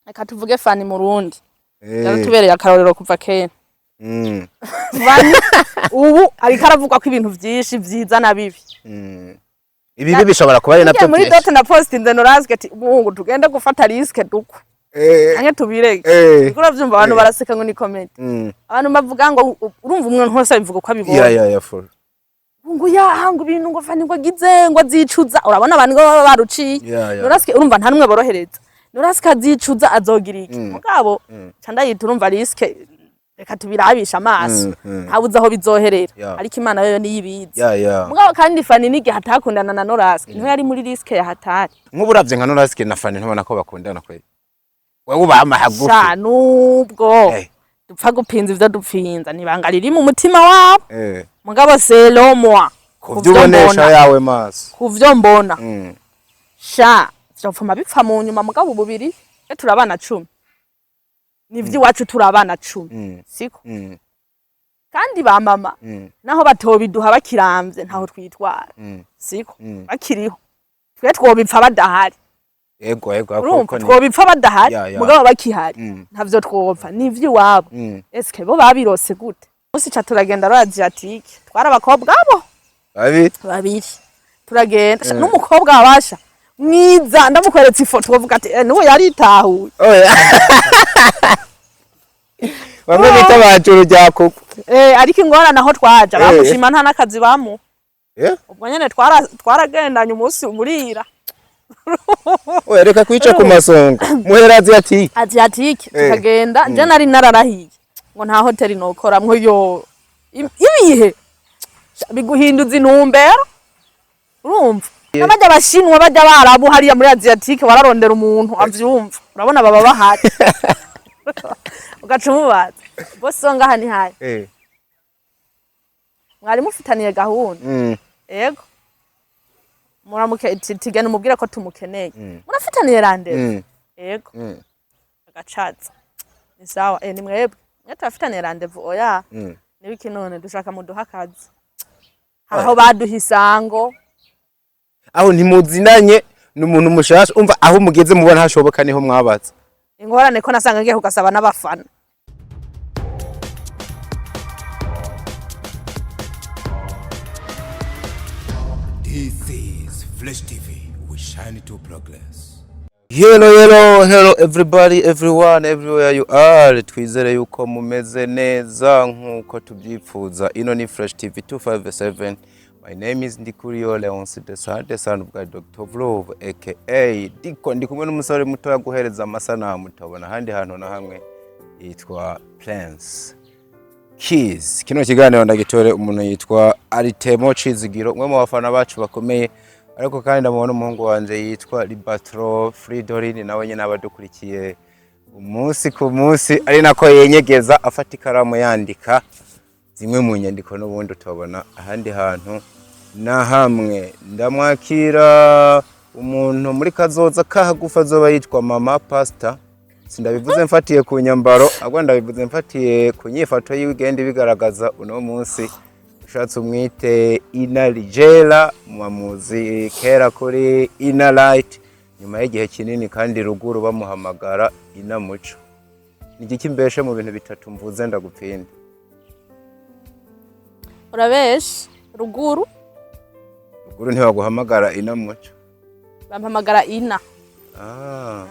Reka tuvuge Fani Murundi. Yaratubereye akarorero kuva kera. Fani ubu ariko aravugwa ko ibintu vyinshi vyiza na bibi. Ibibi bishobora kuba ari Ngiye navyo muri vyinshi. dot na postinze Noraske ati muhungu tugende gufata risque dukwe. Canke tubireke. Uriko uravyumva, abantu baraseka ngo ni comedy. Abantu bavuga ngo urumva umuntu wese abivuga uko abibona. Yeah, full. Ngo yaha, ngo ibintu ngo Fani ngo agize ngo azicuza, urabona abantu ngo baba baruciye. Noraske urumva nta numwe borohereza. Noraske azicuza, azogira iki? Mugabo ca ndayita, urumva, risque, reka tubirabisha amaso. Ntabuze aho bizoherera. Ariko Imana yoyo niyo ibizi. Mugabo kandi Fani n'igihe atakundana na Noraske niho yari muri risque ya hatari. Nk'ubu uravye nka Noraske na Fani, ntubona ko bakundana kweli? Wewe ubama hagufi. Sha, nubwo dupfa gupinza ivyo dupfinza, nibanga riri mu mutima wabo. Mugabo selon moi, Kuvyo ubonesha yawe maso. Kuvyo mbona, sha, vyopfuma bipfa mu nyuma. Mugabo bubiri e turi abana 10, n'ivy'iwacu turi abana 10. Siko? Kandi ba mama naho batobiduha bakiramvye, ntaho twitwara. Siko? Bakiriho twe twobipfa badahari. Ego. Urumva, kuko twobipfa badahari. Mugabo bakihari ntavyo twopfa, n'ivy'iwabo. Eske bo babirose gute? Musi ca turagenda rora Asiatique, twari abakobwa abo Babiri. babiri, turagenda. Sha, n'umukobwa wabasha mwiza, ndamukweretse ifoto wovuga ati eh, nuwo yaritahuye. Oya. Bamwe bita bajuru rya kuko. Eh, ariko ingorane aho twaja bamushima nta n'akazi bamu. Ubwo nyene twaragendanye umunsi burira. Oya, reka kwica ku masonga. Muhera Asiatique. Asiatique tukagenda. Nje nari nararahiye ngo nta hoteli nokoramwo yo ibihe biguhinduza intumbero, urumva n'abajya abashinwa, bajya abarabu hariya muri Asiatique, bararondera umuntu avyumva, urabona baba bahari, ugaca umubaza bose ngaha ni hayi. Mwari mufitaniye gahunda? Ego, muramuke tigena umubwire ko tumukeneye. Murafitaniye rendez-vous? Ego. Agacaza ni sawa, eh, ni mwebwe mwe turafitaniye rendez-vous? Oya. Nibiki none? Dushaka muduha akazi. Aho baduha isango. Aho ntimuzinanye, ni umuntu mushasha, umva aho mugeze mubona hashoboka niho mwabatse. Ingorane ko nasanga ngiye kugasaba n'abafana. This is Flash TV. We shine to progress. Hello, hello, hello everybody, everyone, everywhere you are. Twizere yuko mumeze neza nkuko tubyifuza. Ino ni Fresh TV 257. My name is Ndikuriyo Leonce the son, the son of God, Dr. Vlove, aka Diko. Ndi kumwe n'umusore mutoya guhereza amasanamu utabona ahandi hantu na hamwe, yitwa Prince Keys. Kino kiganiro ndagitore umuntu yitwa Aritemo Cizigiro, umwe mu bafana bacu bakomeye, ariko kandi ndamubona umuhungu wanje yitwa Libatro Fridorin, nawe nyine abadukurikiye umunsi ku munsi, ari nako yenyegeza afata ikaramu yandika zimwe mu nyandiko n'ubundi utabona ahandi hantu na hamwe. Ndamwakira umuntu muri kazoza kahagufa azoba yitwa mama pastor. Sindabivuze mfatiye ku nyambaro, ahubwo ndabivuze mfatiye ku nyifato yiwe igenda ibigaragaza uno munsi. Ushatse umwite Ina Ligera, mubamuzi kera kuri Ina Light, nyuma y'igihe kinini kandi ruguru bamuhamagara Ina Muco. Ni igiki mbeshe mu bintu bitatu mvuze ndagupfinde? Urabeshe, ruguru. Ruguru ntibaguhamagara Ina Muco? Bampamagara Ina. Ah.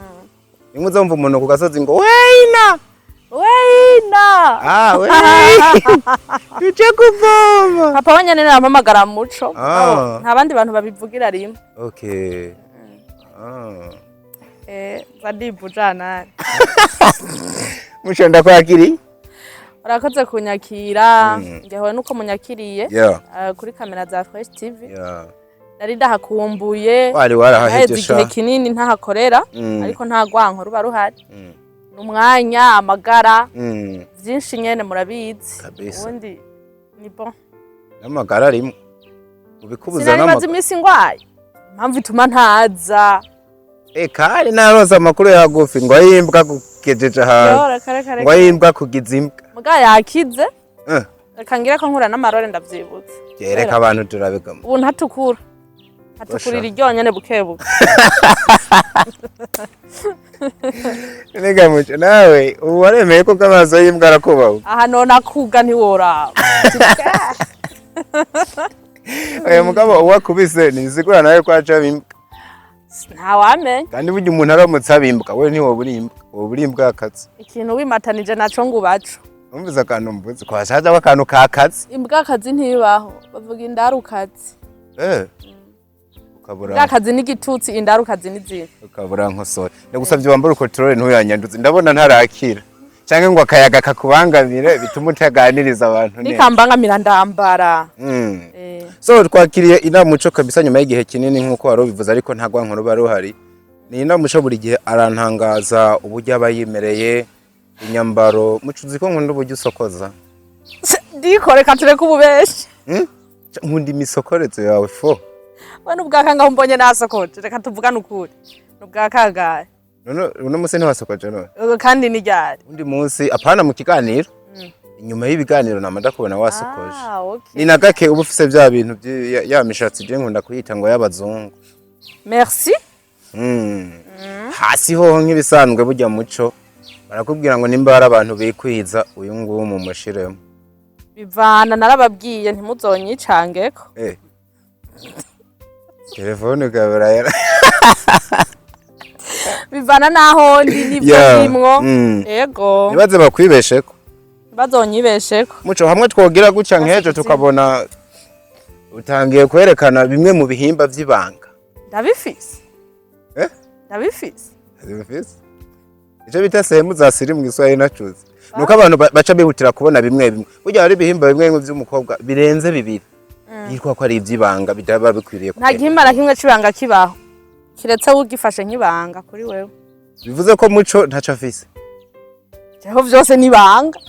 Nimwe uzumva umuntu ku gasozi ngo weina. Weina. Ah, we tuje kuvoma. Papa we nyene arampamagara Muco. Ah. Nta bandi bantu babivugira rimwe. Okay. Ah. Eh, nza ndivuja nani. Muco, ndakwakiri. Urakoze kunyakira, ngewe nuko munyakiriye kuri kamera za Fresh TV. Nari ndahakumbuye. Wari warahahevye. Naheze igihe Sha. kinini ntahakorera. Ariko nta rwanko ruba ruhari. Ni umwanya, amagara, vyinshi nyene murabizi. Kabisa. Ubundi ni bon. N'amagara rimwe ubikubuza. Sinari maze N'amagara. iminsi ngwaye, impamvu ituma ntaza. Eh, kari narose amakuru yagufi ngo ayimbwa kugejeje ahantu. Yo, reka reka Ngo reka. ayimbwa kugiza imbwa. Muga yakize. Reka ngire ko nkura n'amarore, ndavyibutse. Yereka abantu turabigamo. Ubu ntatukura. Atukurira iryonyene bukebuke. Nega muco nawe ubu waremeye ko amaso y'imbwa arakubaho. Aha none akuga ntiworaba. Oya, mugabo uwakubise ntibisigura nawe ko aca aba imbwa. Ntawamenya. Kandi burya umuntu aramutse aba imbwa, we ntiwoba uri imbwa, woba uri imbwa y'akazi. Ikintu wimatanije naco ngo ubaco. Numvise akantu mvuze ko hashaje akantu kakazi. Imbwakazi ntibaho, bavuga indarukazi. Ukabura. Imbwakazi n'igitutsi, indarukazi n'izindi. Ukabura nkosora. Ndagusavye wambare ukotorore, ntuyanyanduze, ndabona ntarakira canke ngo akayaga kakubangamire bituma utaganiriza abantu neza. Nikambangamira ndambara. So twakiriye Inamuco kabisa nyuma y'igihe kinini nk'uko wari ubivuze, ariko nta rwanko ruba ruhari. Ni Inamuco, buri gihe arantangaza uburyo aba yimereye inyambaro. Mucuzi ko nkunda uburyo usokoza. Ndiko reka tureke ububeshi. Nkunda imisokorezo yawe fo. We n'ubwakangaho mbonye nasokoje, reka tuvugane ukuri, n'ubwakangahe? None uno munsi ntiwasokoje none? Kandi ni ryari? Undi munsi, apana mu kiganiro, inyuma y'ibiganiro nama ndakubona wasokoje. Ah, okay. Ni na gake uba ufise vya bintu ya mishatsi je nkunda kuyita ngo y'abazungu. Merci. Hasi hoho nk'ibisanzwe, burya muco barakubwira ngo nimba hari abantu bikwiza, uyu nguyu mumushiremo. Bivana, narababwiye ntimuzonyicangeko. Telefone ukabura yara. Bivana naho ndi n'ivyo ndimwo. Ego. Ntibaze bakwibesheko. Bazonyibesheko. Muco, hamwe twogira gutya nk'ejo tukabona utangiye kwerekana bimwe mu bihimba vy'ibanga. Ndabifise. Eh? Ndabifise. Zibifise? Ico bita sehemu za siri mu Giswahili nacuze. Nuko abantu baca bihutira kubona bimwe bimwe. Burya hari ibihimba bimwe bimwe vy'umukobwa birenze bibiri yitwa ko ari ivy'ibanga bitaba bikwiriye Nta kugenda. gihimba na kimwe c'ibanga kibaho, kiretse ugifashe nk'ibanga kuri wewe. Bivuze ko muco ntaco afise. Jeho vyose n'ibanga.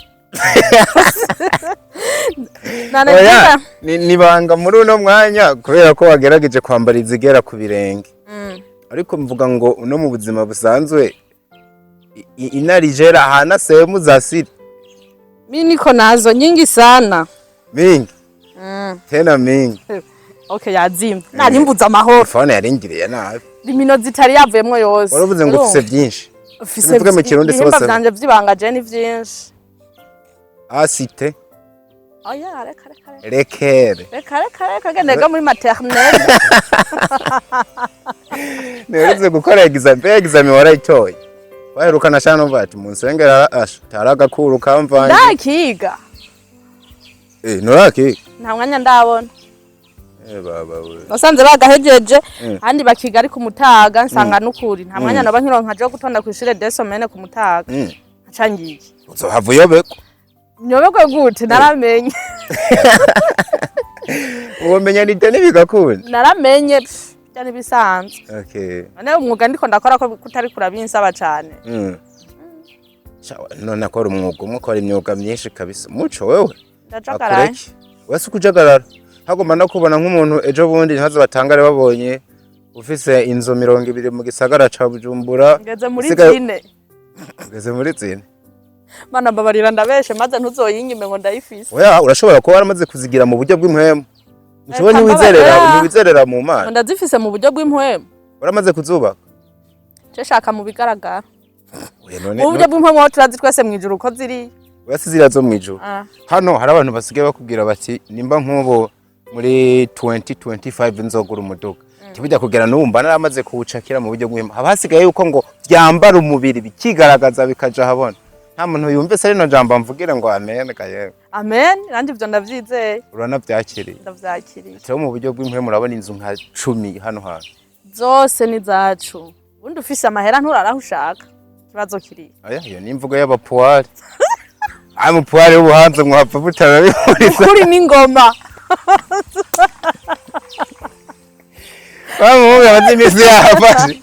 Nta na Oya, kimwe. ni banga muri uno mwanya kubera ko wagerageje kwambara izigera ku birenge. Ariko mvuga ngo uno mu buzima busanzwe inarijera hana sehemu za siri. Mi niko nazo nyingi sana. Mingi. Tena mingi. Okay, yazimye. Nari mbuze amahoro. Phone yaringiriye nabi. Rimino zitari yavuyemwo yose. Waravuze ngo ufise byinshi. Ufise. Bivuge mu Kirundi. Ibihimba sose. vyanje vy'ibanga je ni vyinshi. Asite. Oya, reka reka reka. Rekere. Reka reka reka, genda muri maternelle. Niherutse gukora exam, pe exam warayitoye. Waherukana shano numva ati munsengera asha taragakuru kamvange. Ndakiga. Eh, nuraki? Nta mwanya ndabona. Eh baba we. Nasanze bagahejeje kandi bakiga ari ku mutaga, nsanga n'ukuri nta mwanya noba nkironka jo gutonda kw'ishure deux semaines ku mutaga. Nca ngiye. Uzohava uyobekwa. Nyoberwe gute? Naramenye. Uwomenya ni teni bigakunda. Naramenye, pff, bya ntibisanzwe. None umwuga ndiko ndakora ko kutari kurabinsaba cane. Shawa, none akora umwuga umwe, ukora imyuga myinshi kabisa. Muco wewe. Ndajagaraye. Akureke. Wese ukujagarara. Hagomba no kubona nk'umuntu ejo bundi ntibaze batangare babonye ufise inzu 20 mu gisagara ca Bujumbura. Ngeze muri 4. Ugeze muri 4. Mana mbabarira, ndabeshe maze ntuzoyinyime ngo ndayifise. Oya, urashobora kuba waramaze kuzigira mu buryo bw'impwemu. Ushobora Reka ntiwizerera mbabarira. ntiwizerera mu Ngo Mana. ndazifise mu buryo bw'impwemu. Waramaze kuzubaka. Ce shaka mu bigaragara. Oya none. Mu buryo bw'impwemu aho turazi twese mw'ijuru uko ziri. Oya, si ziriya zo mw'ijuru. Ah. Hano hari abantu basigaye bakubwira bati nimba nk'ubu muri 2025 nzogura umuduga. Ntibujya kugera n'ubu mba naramaze kuwucakira mu buryo bw'impwemu. Haba hasigaye yuko ngo byambara umubiri bikigaragaza bikaja ahabona. Nta muntu yumvise rino jambo mvugire ngo amen kayewe. Amen, nanjye ivyo ndavyizeye. Uranavyakiriye. Ndavyakiriye. Rero mu buryo bw'impwemu urabona inzu nka 10 hano hantu. Zose ni zacu. Ubundi ufise amahera nturara aho ushaka, ikibazo kiri. Aya, iyo ni imvugo y'abapuwari. Aya mupuwari w'ubuhanza mwapfa mutarabihuriza. Ukuri n'ingoma. Bamuhunga amaze iminsi yafashe.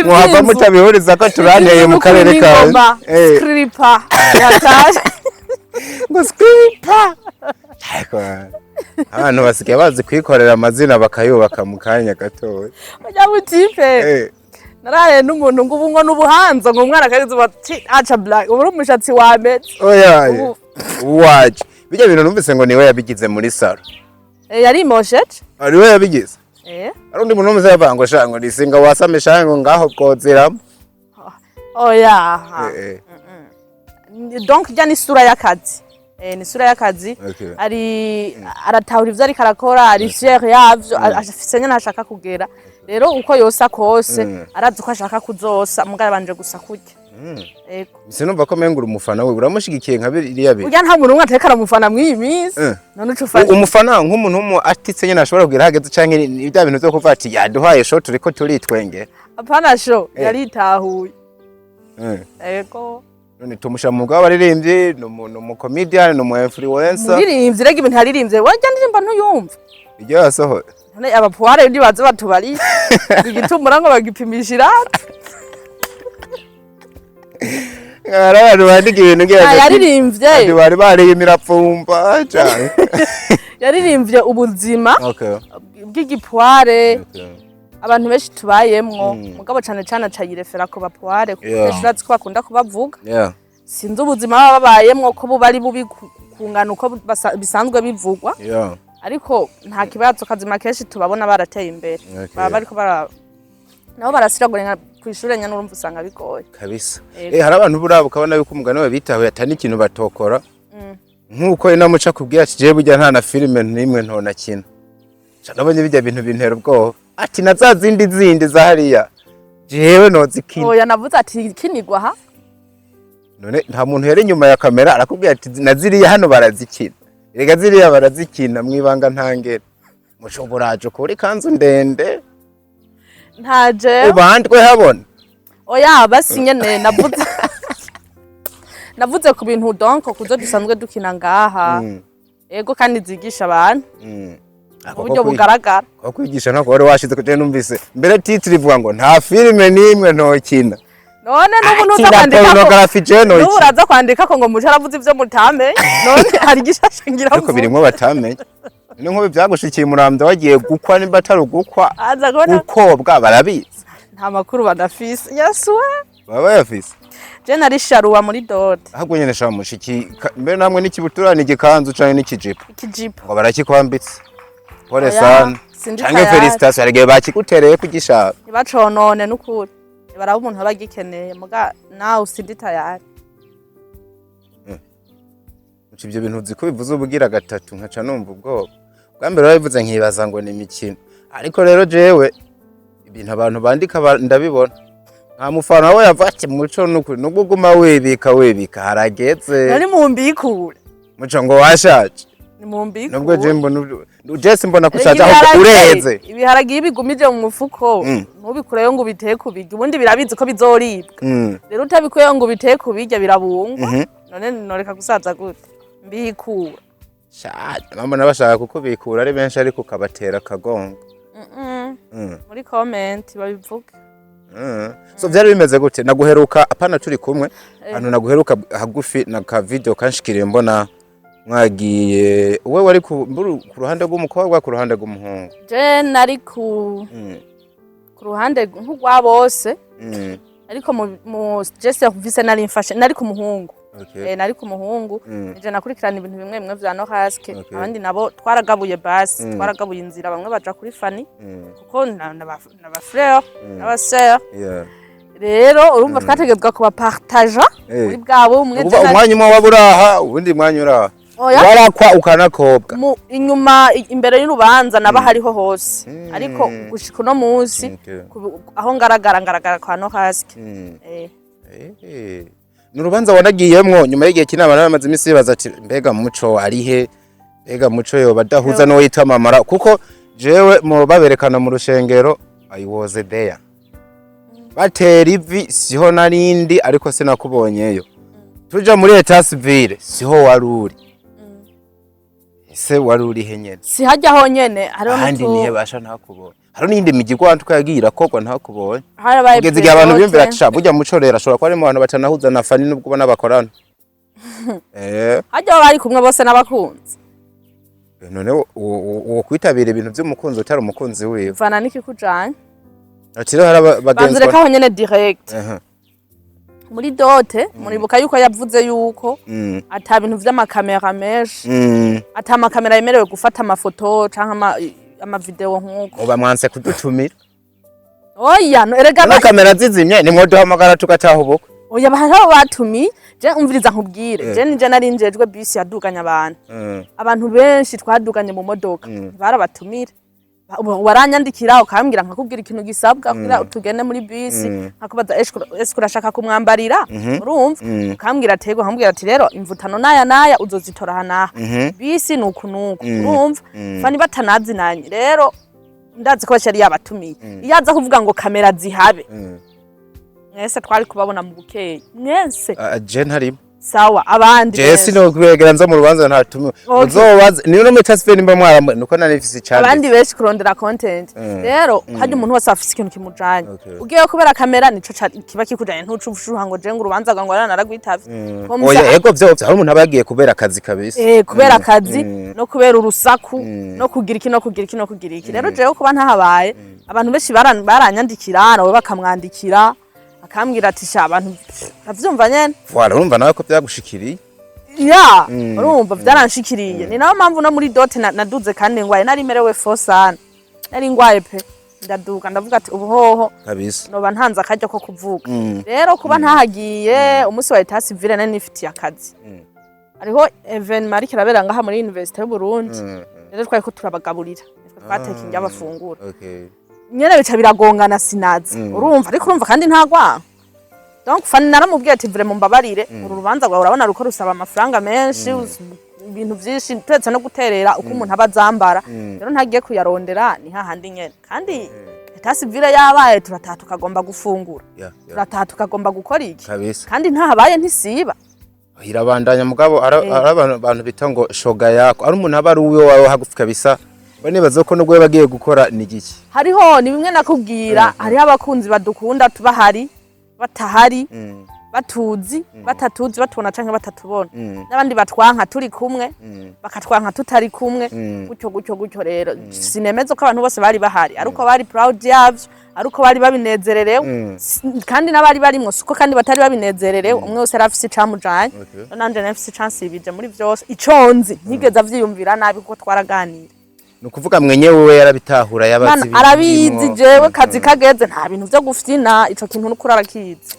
Mwapfa Ivy'inzu. mutabihuriza ko turanteye mu karere kawe. Skripa yataje. Ngo skripa. Ariko abantu basigaye bazi kwikorera amazina bakayubaka mu kanya gatoya. Ujya mutipe. Naraye n'umuntu ngo ubu ngo n'ubuhanza ngo umwana akariza bati aca black ubu uri umushatsi wameze. Oya. Ubu. Waje. Bijya bintu numvise ngo niwe yabigize muri salon. Yarimosheje. Ari we yabigize. Hari undi muntu wese yavuga ngo sha, ngo nisinga wasame sha, ngo ngaho bwozeramo. Oya. Eh. Donc rya ni isura y'akazi. Ni isura y'akazi. Ari aratahura ivyo ariko arakora, ari fier yavyo, afise nyene aho ashaka kugera. Rero uko yosa kose, arazi uko ashaka kuzosa, mugabo yabanje gusa kurya. Ego. Sinumva ko menga uri umufana we, uramushigikiye nka biriya bintu. Urya nta muntu umwe atariko aramufana mw'iyi minsi. None uca ufana? Umufana nk'umuntu w'umu artiste nyene ashobora kugira hageze, canke ni bya bintu vyo kuvuga ati yaduhaye show, turiko turitwenge? Apana show, yaritahuye. Ego. None tumushira mu mwuga w'abaririmbyi, ni umu comedian, ni umu influencer? Muririmbyi rega, ibintu yaririmbye warya ndirimba ntuyumva? Iryo yasohoye? None abapuware ntibaze batubariye igitumbura ngo bagipimisha irata? Hari abantu bandika ibintu ngira Ah, ngo yaririmbye. ati bari bariye imirapfumba cane. Yaririmbye ubuzima bw'igipuware abantu benshi tubayemwo, mugabo cane cane aca yirefera ku bapuware, kuko kenshi urazi ko bakunda kubavuga. Sinzi ubuzima baba babayemwo ko buba ari bubi kungana uko bisanzwe bivugwa, ariko nta kibazo kazima, kenshi tubabona barateye imbere. Baba bariko bara nabo barasiragura kw'ishure nyene, urumva usanga bigoye. Kabisa. Yego. Hari abantu burabo ukabona yuko umugani we bitahuye, atari n'ikintu batokora, nkuko inamuca kubwira ati jewe burya nta na filime n'imwe ntonakina. Ca nabonye bijya bintu bintera ubwoba, ati na za zindi zindi za hariya jewe nozikina. Oya, navuze ati kinigwa ha. None nta muntu yari inyuma ya kamera arakubwira ati na ziriya hano barazikina? Erega ziriya barazikina mwibanga ntangere. Mushobora ukura ikanzu ndende Nta jewe. Ubandwe habona. Oya, basi nyene navuze ku bintu, donc kuzo dusanzwe dukina ngaha. Ego, kandi zigisha abantu mu buryo bugaragara. Ko kwigisha ntabwo wari washize ko numvise mbere titre ivuga ngo nta filime n'imwe ntokina. None n'ubu ntuza Kina kwandika ko pornography je n'ubu nokina. uraza kwandika ko ngo muco aravuze ivyo mutamenye? None hari igishasha ngira? Ariko birimwo batamenye ni nk'ubu byagushikiye umurambo wagiye gukwa, nimba atari ugukwa, Aza kubona. gukobwa barabizi. Nta makuru badafise, yesu we. Baba bayafise. Je nari sharuwa muri dot. Ahubwo nyene sha mushiki mbere namwe n'ikibutura n'igikanzu canke n'ikijipo? Ikijipo. Ngo barakikwambitse, pole Oya, sana. sindi Canke tayari. félicitations, hari igihe bakigutereye kugishaka. Ntibaconone n'ukuri, baraba umuntu aba agikeneye, muga nawe sindi tayari. Uca ivyo bintu uzi ko bivuze ubugira gatatu, nkaca numva ubwoba. Bwa mbere babivuze nkibaza ngo ni imikino, ariko rero jewe ibintu abantu bandika ndabibona. Nta mufana we yava ati muco nukuri nubwo uguma wibika wibika harageze. Nari mu mbikure. Muco ngo washaje. Ni mu mbikure. Nubwo je mbona je simbona kushaje, ahubwo ureze. Ibiharage iyo bigumije mu mufuko, ntubikureyo ngo ubiteke ubirye, ubundi birabizi ko bizoribwa. Rero utabikuyeyo ngo ubiteke ubirye, birabungwa. None noreka gusaza gute mbikura? Sha, mama nabashaka kukubikura ari benshi, ariko ukabatera akagongo. Muri comment babivuge. So vyari bimeze gute? Naguheruka apana turi kumwe ahantu, naguheruka hagufi na ka video kanshikiriye, mbona mwagiye, wewe wari ku ruhande rw'umukobwa, ku ruhande rw'umuhungu? Je nari ku ruhande nk'urwa bose, ariko mu je service nari mfashe nari ku muhungu. Nari ku muhungu. Nije nakurikirana ibintu bimwe bimwe vya Nohaske. Abandi nabo twaragabuye basi, twaragabuye inzira, bamwe baja kuri Fani, kuko n'aba frère n'aba sœur. Rero urumva twategetswe kubapartaja muri bwa bumwe. Ukuvuga umwanya umwe waba uraha, ubundi mwanya uraha? Oya. Warakwa ukanakobwa? Mu inyuma, imbere y'urubanza naba hariho hose, ariko gushika uno munsi, aho ngaragara, ngaragara kwa Nohaske. Ni urubanza wanagiyemwo nyuma y'igihe kinama, bamaze iminsi bibaza ati mbega Muco arihe, mbega Muco yoba adahuza n'uwo yitwa Mamara? Kuko jewe mu baberekana mu rushengero, I was there, batera ivi siho narindi, ariko sinakubonyeyo. Tuja muri état civil siho wari uri. Ese wari urihe nyene? Si hajya honyene hariho Ahandi nihe basha ntakubonye? Hariho n'iyindi migigwa twagiye irakorwa ntakubonye. Harabaye Kugeza igihe abantu prédote. biyumvira ati sha, burya Muco rero ashobora kuba ari mu bantu batanahuza na Fani, nubwo ubona bakorana. Hajya baba bari kumwe bose n'abakunzi. None wo kwitabira ibintu by'umukunzi utari umukunzi wiwe? Vana n'ikikujanye. Ati rero hari bagenzi Banzire ko aho nyene direct muri dot, muribuka yuko yavuze yuko ata bintu vy'amakamera menshi, ata makamera yemerewe gufata amafoto canke ama Amavideo nk'uko. Muba mwanse kudutumira. Oya, no, erega No kamera zizimye nimwoduhamagara tugataha ubukwe. Oya, bahari batumiye. Je umviriza nkubwire, je nije nari njejwe bisi yaduganye abantu. Abantu benshi twaduganye mu modoka barabatumira. Waranyandikira ukambwira, nkakubwira ikintu gisabwa kugira tugende muri bisi, nkakubaza: "Eske urashaka kumwambarira?" Urumva, ukambwira ati: "Ego." Nkambwira ati: "Rero imvutano naya naya uzozitora aha naha, bisi nuku nuku." Urumva, Fani batanazinanye rero, ndazi ko yari yabatumiye. Iyo aza kuvuga ngo kamera zihabe, mwese twari kubabona mu bukeye mwese. Ah, je ntarimo. Sawa, abandi Je benshi. Sinokwegera nza mu rubanza ntatumiwe. Okay. Uzobaze niyo no muri tasfe nimba mwaramwe nuko nari mfise icanditse. Abandi benshi kurondera content rero, harya umuntu wese afise ikintu kimujanye. Ugiye kubera kamera, nico kiba kikujanye, ntuca ushuha ngo je ngo urubanza ngo naragwitavye. Comme Oya, ego vyo hari umuntu aba yagiye kubera akazi kabisa. Kubera akazi no kubera urusaku no kugira iki no kugira iki no kugira iki. Rero jewe kuba ntahabaye, abantu benshi baranyandikira, nawe bakamwandikira, akambwira ati: "Sha, abantu bavyumva nyene." Voilà, urumva nawe ko byagushikiriye. Ya, urumva vyaranshikiriye. Ni nayo mpamvu no muri dot naduze kandi ngwaye, nari merewe fo sana, nari ngwaye pe. Ndaduka ndavuga ati: "Ubu hoho noba ntanze akaryo ko kuvuga." Rero kuba ntahagiye umunsi wa état civil, nari nifitiye akazi. Hariho événement ariko irabera ngaha muri Université y'u Burundi. Rero twari ko turabagaburira, nitwe twateka indya bafungura. Nyene bica biragongana, sinaza. Urumva, ariko urumva kandi ntagwa. Donc Fani naramubwiye ati: "Vraiment mbabarire, uru rubanza rwawe urabona ruko rusaba amafaranga menshi, ibintu vyinshi, turetse no guterera uko umuntu aba azambara. Rero ntagiye kuyarondera, ni hahandi nyene." Kandi état civil yabaye, turataha tukagomba gufungura, turataha tukagomba gukora iki. Kandi ntahabaye ntisiba. Irabandanya mugabo ari abantu bita ngo shoga yako, ari umuntu aba ari uwe wawe hagufi kabisa. Nibaza ko nubwo bagiye gukora ni giki. Hariho, ni bimwe nakubwira, hariho abakunzi badukunda tuba hari batahari, batuzi batatuzi, batubona canke batatubona, n'abandi batwanka turi kumwe, bakatwanka tutari kumwe, gutyo gutyo gutyo. Rero sinemeza ko abantu bose bari bahari ariko bari proud yavyo, ariko bari babinezererewe. Kandi n'abari barimwo siko kandi batari babinezererewe. Umwe wese yari afise icamujanye. Nanje nari mfise icansibije muri vyose. Ico nzi, ntigeze avyiyumvira nabi kuko twaraganira. Ni ukuvuga mwenyewe we yarabitahura, yabazi Mana, ibintu arabizi. birimwo. Jewe kazi kageze, nta bintu vyo gufyina, ico kintu n'ukuri arakizi.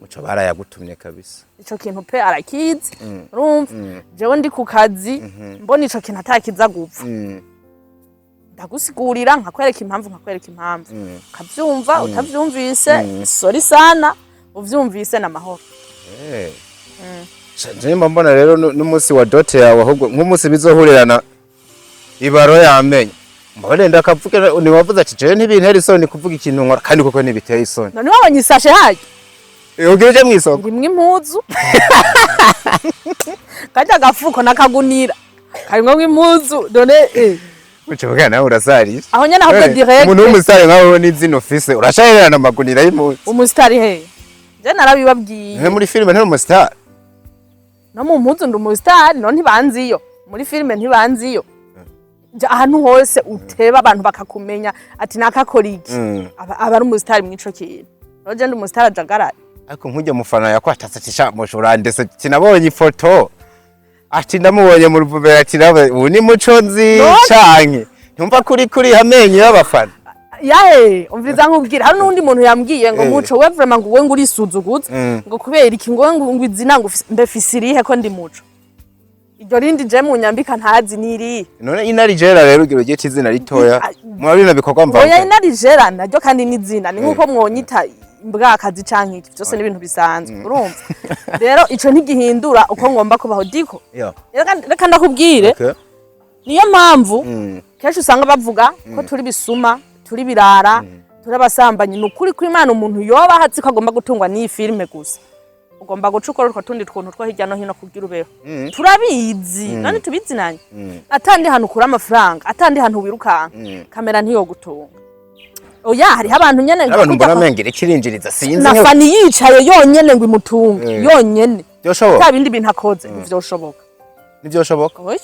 Muco barayagutumye kabisa. Ico kintu pe arakizi. Urumva, jewe ndi ku kazi, mbona ico kintu atakiza gupfa, ndagusigurira, nkakwereka impamvu, nkakwereka impamvu, ukavyumva. Utavyumvise, sorry sana. Uvyumvise n'amahoro. Sha, mba mbona rero n'umunsi wa dot yawe, ahubwo nk'umunsi bizohurirana ibaro yamenye mbone ndakavuga. Niwavuze ati: "Jewe ntibintera isoni kuvuga ikintu nkora", kandi koko ntibiteye isoni. None wabonye isashe harya? Ugira uje mw'isoko? Irimwo impuzu, karya gafuko n'akagunira karimwo impuzu none. Muco bwana, nawe urasarisha. Aho nyene ahubwo direct. Umuntu w'umusitari nkawe n'izina ufise, urashahererana amagunira y'impuzu? Umusitari he? Je narabibabwiye. Nte muri filime ntari umusitari? No mu mpuzu ndi umusitari. No ntibanziyo muri filime, ntibanziyo. Ja ahantu hose uteba abantu bakakumenya ati nakakora iki, aba ari umusitari mw'ico kintu. Rero je ndi umusitari ajagaraye. Ariko nk'ujya mufana yakwatatse ati: "Sha Muco urandese, tinabonye ifoto", ati: "Ndamubonye mu ruvumera", ati: "Nawe ubu ni Muco nzi." Canke ntumva kuri amenyo y'abafana? Yahe, umviriza nkubwira, hari n'undi muntu yambwiye ngo: "Muco we, vraiment ngo we ngo urisuzuguza." Ngo kubera iki? Ngo ngo izina ngo mbe fise irihe ko ndi Muco? Iryo rindi je mu nyambika ntazi nirihe. None inarijera rero ugira ugiye izina ritoya muri bino bikorwa mva? Oya, inarijera naryo kandi n'izina ni nkuko mwonyita imbwakazi canke iki, byose ni ibintu bisanzwe. Urumva rero ico ntigihindura uko ngomba kubaho diko. Reka ndakubwire, niyo mpamvu kenshi usanga bavuga ko turi bisuma, turi birara, turi abasambanyi. Ni ukuri kw'Imana, umuntu yoba azi ko agomba gutungwa n'iyi filime gusa, ugomba guca ukora utwo tundi tuntu two hirya no hino kugira ubeho. Turabizi, none tubizinanye. Atandi hantu ukura amafaranga, atandi hantu wirukanka, kamera ntiyogutunga. Oya, hariho abantu nyene Abantu nka mbona mengira ikirinjiriza sinzi. Na Fani yicaye yonyene ngo imutunge yonyene, Byoshoboka? ata bindi bintu akoze, ntivyoshoboka. Ntibyoshoboka. Oya,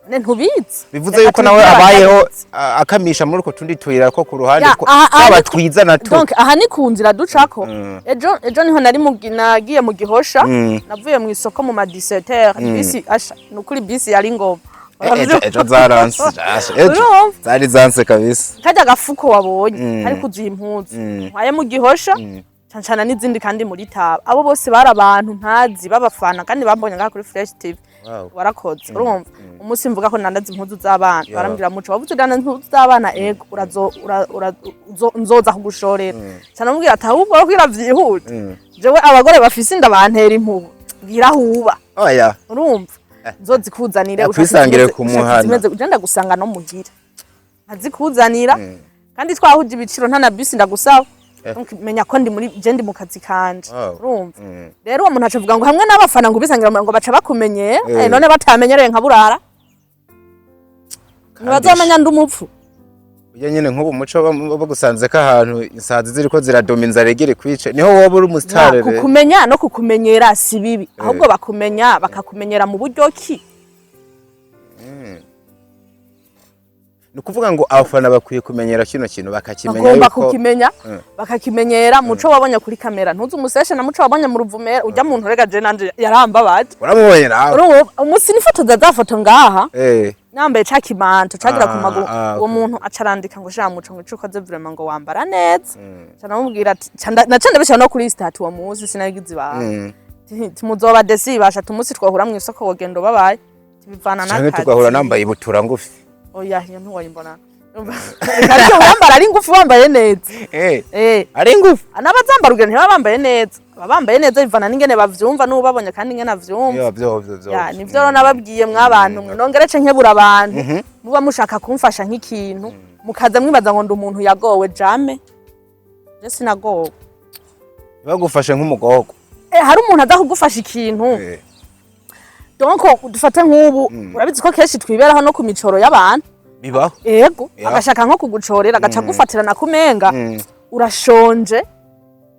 none ntubizi? Bivuze Reka yuko nawe tubibwire abayeho abatabizi. akamisha muri utwo tundi tuyira ko ku ruhande Ya, ko aha twaba twiza na two. Donc aha ni ku nzira ducako. Ejo niho nari nagiye mu Gihosha, navuye mu isoko mu ma 17h, bisi asha, nukuri bisi yari ngoma. Ejo ejo zaranse ejo. Urumva? Zari zanse kabisa. Karya gafuko wabonye kari kuzuye impuzu ntwaye mu Gihosha, cancana n'izindi, kandi muri Taba, abo bose bari abantu ntazi b'abafana kandi bambonye ngaha kuri Fresh TV. Warakoze. Urumva, umunsi mvuga ko nandaza impuzu z'abana, barambwira: "Muco, wavuze udandaza impuzu z'abana?" "Ego." "Urazo nzoza kugushorera." Cyane mubwira ati: "Ahubwo kugira vyihute, jewe abagore bafise inda bantera impuhu, bwira aho uba." Oya. Urumva, nzozikuzanire. Yakwisangire ku muhana. Ushaka ndagusanga no muhira nkazikuzanira, kandi twahuje ibiciro, nta na bisi ndagusaba. Donc, menya ko ndi muri je ndi mu kazi kanje. Urumva rero, uwo muntu acavuga ngo hamwe n'abafana ngo ubisangira ngo baca bakumenyera. None batamenyereye nka burara, ntibazomenya ndi umupfu. Ujya nyene nk'ubu muco bagusanze ko ahantu insazi ziriko ziradoma, inzara igira ikwice, niho woba uri umusitare rero. Kukumenya no kukumenyera si bibi, ahubwo bakumenya bakakumenyera mu buryo ki? Ni ukuvuga ngo abafana bakwiye kumenyera kino kintu, bakakimenya Bagomba yuko kukimenya, bakakimenyera. Muco wabonye kuri kamera, ntuzi umuseshe na muco wabonye mu Ruvumera. Ujya muntu rega je nanje yarambabaje. Uramubonye nawe? Urumva, umunsi nifotoza za foto ngaha nambaye ca kimanto cagira ku maguru, uwo muntu acarandika ngo: "Sha Muco," ngo "ico ukoze vraiment," ngo "wambara neza." Ca namubwira ati naca ndabishira no kuri statut. Uwo munsi sinagize ibanga. Timuzoba desi basha tumunsi twahura mw'isoko, wogenda ubabaye, tibivana Canke n'akazi. tugahura nambaye ibutura ngufi. Oya, iyo ntiwayimbona. Ariko wambara ari ngufi, wambaye neza. Ari ngufi. N'abazambara ugira ntibaba bambaye neza, baba bambaye neza, bivana n'ingene bavyumva n'ubabonye kandi ingene avyumva. Yo, vyo vyo vyo. Ya, nivyo rero nababwiye mwabantu mwe. Nongere ce nkebura abantu muba mushaka kumfasha nk'ikintu, mukaza mwibaza ngo ndi umuntu yagowe. Jamais, je sinagowe. Bagufashe nk'umugogo. Hari umuntu aza kugufasha ikintu. Donc dufate nk'ubu, urabizi ko kenshi twiberaho no ku micoro y'abantu. Bibaho. Ego. Agashaka nko kugucorera, agaca agufatirana kumenga urashonje,